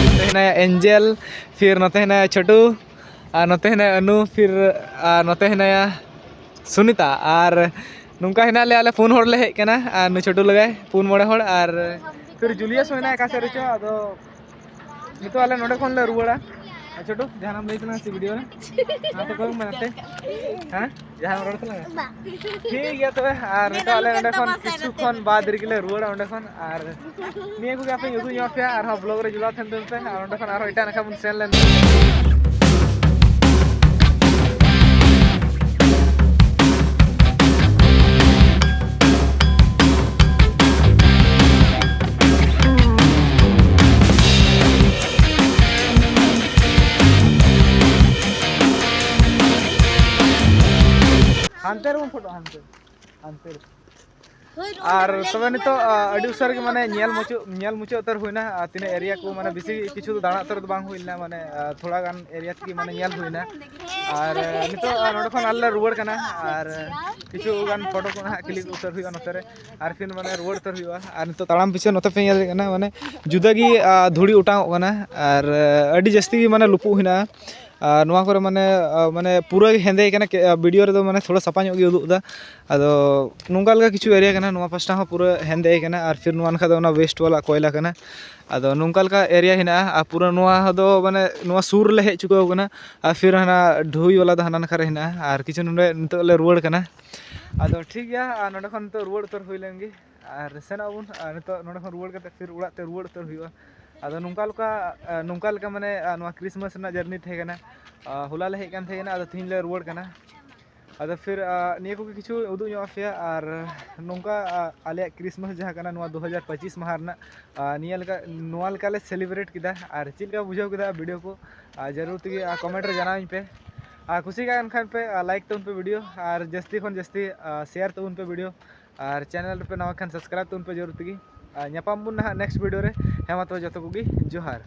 ᱱᱚᱛᱮ ᱦᱮᱱᱟᱭᱟ ᱮᱧᱡᱮᱞ, ᱯᱷᱤᱨ ᱱᱚᱛᱮ ᱦᱮᱱᱟᱭᱟ ᱪᱷᱳᱴᱩ, ᱟᱨ ᱱᱚᱛᱮ ᱦᱮᱱᱟᱭᱟ ᱟᱹᱱᱩ, ᱯᱷᱤᱨ, ᱟᱨ ᱱᱚᱛᱮ ᱦᱮᱱᱟᱭᱟ ᱥᱩᱱᱤᱛᱟ᱾ ᱟᱨ ᱱᱚᱝᱠᱟ ᱦᱮᱱᱟᱜ ᱞᱮᱭᱟ, ᱟᱞᱮ ᱯᱩᱱ ᱦᱚᱲ ᱞᱮ ᱦᱮᱡ ᱠᱟᱱᱟ, ᱟᱨ ᱱᱩᱭ ᱪᱷᱳᱴᱩ ᱞᱟᱜᱟᱭ ᱯᱩᱱ ᱢᱚᱬᱮ ᱦᱚᱲ, ᱟᱨ ᱯᱷᱤᱨ ᱡᱩᱞᱤᱭᱟᱥ ᱦᱚᱸ ᱦᱮᱱᱟᱭᱟ ᱚᱠᱟ ᱥᱮᱫ ᱨᱮᱪᱚ᱾ ᱟᱫᱚ ᱱᱤᱛᱚᱜ ᱟᱞᱮ ᱱᱚᱸᱰᱮ ᱠᱷᱚᱱ ᱞᱮ ᱨᱩᱣᱟᱹᱲᱟ᱾ ᱟᱨ ᱪᱷᱳᱴᱩ, ᱡᱟᱦᱟᱱᱟᱜ ᱮᱢ ᱞᱟᱹᱭ ᱛᱟᱞᱟᱝᱟ ᱥᱮ video ᱨᱮ? ᱢᱟ ᱛᱚ ᱠᱚᱭᱚᱜ ᱢᱮ ᱱᱟᱛᱮ᱾ ᱦᱮᱸ? ᱡᱟᱦᱟᱱᱟᱜ ᱮᱢ ᱨᱚᱲ ᱛᱟᱞᱟᱝᱟ? ᱵᱟᱝ᱾ ᱴᱷᱤᱠ ᱜᱮᱭᱟ ᱛᱚᱵᱮ, ᱟᱨ ᱱᱤᱛᱚᱜ ᱟᱞᱮ ᱱᱚᱸᱰᱮ ᱠᱷᱚᱱ ᱠᱤᱪᱷᱩ ᱠᱷᱚᱱ ᱵᱟᱫᱽ ᱨᱮᱜᱮ ᱞᱮ ᱨᱩᱣᱟᱹᱲᱟ ᱚᱸᱰᱮ ᱠᱷᱚᱱ᱾ ᱟᱨ ᱱᱤᱭᱟᱹ ᱠᱚᱜᱮ ᱟᱯᱮᱧ ᱩᱫᱩᱜ ᱧᱚᱜ ᱯᱮᱭᱟ, ᱟᱨᱦᱚᱸ vlog ᱨᱮ ᱡᱚᱲᱟᱣ ᱛᱟᱦᱮᱱ ᱛᱟᱵᱚᱱ ᱯᱮ᱾ ᱟᱨ ᱚᱸᱰᱮ ᱠᱷᱚᱱ ᱟᱨᱦᱚᱸ ᱮᱴᱟᱜ ᱱᱟᱠᱷᱟ ᱵᱚᱱ ᱥᱮᱱ ᱞᱮᱱ ᱜᱮ᱾ ᱦᱟᱱᱛᱮ ᱨᱮᱵᱚᱱ ᱯᱷᱳᱴᱳᱜᱼᱟ, ᱦᱟᱱᱛᱮ, ᱦᱟᱱᱛᱮ ᱨᱮ᱾ ᱟᱨ ᱛᱚᱵᱮ ᱱᱤᱛᱚᱜ, ᱟ, ᱟᱹᱰᱤ ᱩᱥᱟᱹᱨᱟ ᱜᱮ ᱢᱟᱱᱮ ᱧᱮᱞ ᱢᱩᱪᱟᱹᱫ, ᱧᱮᱞ ᱢᱩᱪᱟᱹᱫ ᱩᱛᱟᱹᱨ ᱦᱩᱭᱱᱟ᱾ ᱟᱨ ᱛᱤᱱᱟᱹᱜ area ᱠᱚ ᱢᱟᱱᱮ ᱵᱮᱥᱤ ᱠᱤᱪᱷᱩ ᱫᱚ ᱫᱟᱬᱟ ᱩᱛᱟᱹᱨ ᱫᱚ ᱵᱟᱝ ᱦᱩᱭ ᱞᱮᱱᱟ, ᱢᱟᱱᱮ, ᱟ, ᱛᱷᱚᱲᱟ ᱜᱟᱱ area ᱛᱮᱜᱮ ᱢᱟᱱᱮ ᱧᱮᱞ ᱦᱩᱭᱱᱟ᱾ ᱟᱨ, ᱟ, ᱱᱤᱛᱚᱜ, ᱟ, ᱱᱚᱰᱮ ᱠᱷᱚᱱ ᱟᱞᱮ ᱞᱮ ᱨᱩᱣᱟᱹᱲ ᱠᱟᱱᱟ᱾ ᱟᱨ ᱠᱤᱪᱷᱩ ᱜᱟᱱ ᱯᱷᱳᱴᱳ ᱠᱚ ᱦᱟᱸᱜ click ᱩᱛᱟᱹᱨ ᱦᱩᱭᱩᱜᱼᱟ ᱱᱚᱛᱮ ᱨᱮ, ᱟᱨ ᱯᱷᱤᱨ ᱢᱟᱱᱮ ᱨᱩᱣᱟᱹᱲ ᱩᱛᱟᱹᱨ ᱦᱩᱭᱩᱜᱼᱟ᱾ ᱟᱨ ᱱᱤᱛᱚᱜ ᱛᱟᱲᱟᱢ ᱯᱤᱪᱷᱟᱹ ᱱᱚᱛᱮ ᱯᱮ ᱧᱮᱞ ᱫᱟᱲᱮᱭᱟᱜ ᱠᱟᱱᱟ, ᱢᱟᱱᱮ ᱡᱩᱫᱟᱹ ᱜᱮ, ᱟ, ᱫᱷᱩᱲᱤ ᱚᱴᱟᱝᱚᱜ ᱠᱟᱱᱟ᱾ ᱟᱨ, ᱟ, ᱟᱹᱰᱤ ᱡᱟᱹᱥᱛᱤ ᱜᱮ ᱢᱟᱱᱮ ᱞᱩᱯᱩᱜ ᱦᱮᱱᱟᱜᱼᱟ᱾ ᱟᱨ ᱱᱚᱣᱟ ᱠᱚᱨᱮ ᱢᱟᱱᱮ, ᱟ, ᱢᱟᱱᱮ ᱯᱩᱨᱟᱹ ᱜᱮ ᱦᱮᱸᱫᱮ ᱠᱟᱱᱟ᱾ ᱠᱮ-, ᱟ, video ᱨᱮᱫᱚ ᱢᱟᱱᱮ ᱛᱷᱚᱲᱟ ᱥᱟᱯᱷᱟ ᱧᱚᱜ ᱜᱮ ᱩᱫᱩᱜ ᱮᱫᱟ᱾ ᱟᱫᱚ ᱱᱚᱝᱠᱟ ᱞᱮᱠᱟ ᱠᱤᱪᱷᱩ area ᱠᱟᱱᱟ, ᱱᱚᱣᱟ ᱯᱟᱥᱴᱟ ᱦᱚᱸ ᱯᱩᱨᱟᱹ ᱦᱮᱸᱫᱮ ᱠᱟᱱᱟ, ᱟᱨ ᱯᱷᱤᱨ ᱱᱚᱣᱟ ᱱᱟᱠᱷᱟ ᱫᱚ ᱚᱱᱟ waste ᱵᱟᱞᱟ ᱠᱚᱭᱞᱟ ᱠᱟᱱᱟ᱾ ᱟᱫᱚ ᱱᱚᱝᱠᱟ ᱞᱮᱠᱟ area ᱦᱮᱱᱟᱜᱼᱟ, ᱟᱨ ᱯᱩᱨᱟᱹ ᱱᱚᱣᱟ ᱫᱚ ᱢᱟᱱᱮ ᱱᱚᱣᱟ ᱥᱩᱨ ᱨᱮᱞᱮ ᱦᱮᱡ ᱪᱩᱠᱟᱹᱣ ᱠᱟᱱᱟ, ᱟᱨ ᱯᱷᱤᱨ ᱦᱟᱱᱟ ᱰᱷᱩᱭ ᱵᱟᱞᱟ ᱫᱚ ᱦᱟᱱᱟ ᱱᱟᱠᱷᱟ ᱨᱮ ᱦᱮᱱᱟᱜᱼᱟ, ᱟᱨ ᱠᱤᱪᱷᱩ ᱱᱚᱰᱮ ᱱᱤᱛᱚᱜ ᱞᱮ ᱨᱩᱣᱟᱹᱲ ᱠᱟᱱᱟ᱾ ᱟᱫᱚ ᱴᱷᱤᱠ ᱜᱮᱭᱟ, ᱟᱨ ᱱᱚᱰᱮ ᱠᱷᱚᱱ ᱱᱤᱛᱚᱜ ᱨᱩᱣᱟᱹᱲ ᱩᱛᱟᱹᱨ ᱦᱩᱭ ᱞᱮᱱ ᱜᱮ, ᱟᱨ ᱥᱮᱱᱚᱜ ᱟᱵᱚᱱ᱾ ᱟᱨ ᱱᱤᱛᱚᱜ ᱱᱚᱰᱮ ᱠᱷᱚᱱ ᱨᱩᱣᱟᱹᱲ ᱠᱟᱛᱮ ᱯᱷᱤᱨ ᱚᱲᱟᱜ ᱛᱮ ᱨᱩᱣᱟᱹᱲ ᱩᱛᱟᱹᱨ ᱦᱩᱭᱩᱜᱼᱟ᱾ ᱟᱫᱚ ᱱᱚᱝᱠᱟ ᱞᱮᱠᱟ, ᱟ, ᱱᱚᱝᱠᱟ ᱞᱮᱠᱟ ᱢᱟᱱᱮ, ᱟ, ᱱᱚᱣᱟ Christmas ᱨᱮᱱᱟᱜ journey ᱛᱟᱦᱮᱸ ᱠᱟᱱᱟ᱾ ᱟ, ᱦᱚᱞᱟ ᱞᱮ ᱦᱮᱡ ᱠᱟᱱ ᱛᱟᱦᱮᱸ ᱠᱟᱱᱟ, ᱟᱫᱚ ᱛᱤᱦᱤᱧ ᱞᱮ ᱨᱩᱣᱟᱹᱲ ᱠᱟᱱᱟ᱾ ᱟᱫᱚ ᱯᱷᱤᱨ, ᱟ, ᱱᱤᱭᱟᱹ ᱠᱚᱜᱮ ᱠᱤᱪᱷᱩ ᱩᱫᱩᱜ ᱧᱚᱜ ᱟᱯᱮᱭᱟ᱾ ᱟᱨ ᱱᱚᱝᱠᱟ, ᱟ, ᱟᱞᱮᱭᱟᱜ Christmas ᱡᱟᱦᱟᱸ ᱠᱟᱱᱟ, ᱱᱚᱣᱟ ᱫᱩ ᱦᱟᱡᱟᱨ ᱯᱚᱸᱪᱤᱥ ᱢᱟᱦᱟ ᱨᱮᱱᱟᱜ, ᱟ, ᱱᱤᱭᱟᱹ ᱞᱮᱠᱟ, ᱱᱚᱣᱟ ᱞᱮᱠᱟ ᱞᱮ celebrate ᱠᱮᱫᱟ᱾ ᱟᱨ ᱪᱮᱫ ᱞᱮᱠᱟ ᱵᱩᱡᱷᱟᱹᱣ ᱠᱮᱫᱟ video ᱠᱚ, ᱟ, ᱡᱟᱹᱨᱩᱲ ᱛᱮᱜᱮ, ᱟ, comment ᱨᱮ ᱡᱟᱱᱟᱣᱟᱹᱧ ᱯᱮ᱾ ᱟᱨ ᱠᱩᱥᱤ ᱠᱟᱱ ᱠᱷᱟᱱ ᱯᱮ, ᱟ, like ᱛᱟᱵᱚᱱ ᱯᱮ video, ᱟᱨ ᱡᱟᱹᱥᱛᱤ ᱠᱷᱚᱱ ᱡᱟᱹᱥᱛᱤ, ᱟ, share ᱛᱟᱵᱚᱱ ᱯᱮ video, ᱟᱨ channel ᱨᱮᱯᱮ ᱱᱟᱣᱟ ᱠᱷᱟᱱ subscribe ᱛᱟᱵᱚᱱ ᱯᱮ ᱡᱟᱹᱨᱩᱲ ᱛᱮᱜᱮ᱾ ᱟᱨ ᱧᱟᱯᱟᱢ ᱵᱚᱱ ᱱᱟᱦᱟᱜ next video ᱨᱮ᱾ ᱦᱮᱸ ᱢᱟ ᱛᱚᱵᱮ ᱡᱚᱛᱚ ᱠᱚᱜᱮ ᱡᱚᱦᱟᱨ᱾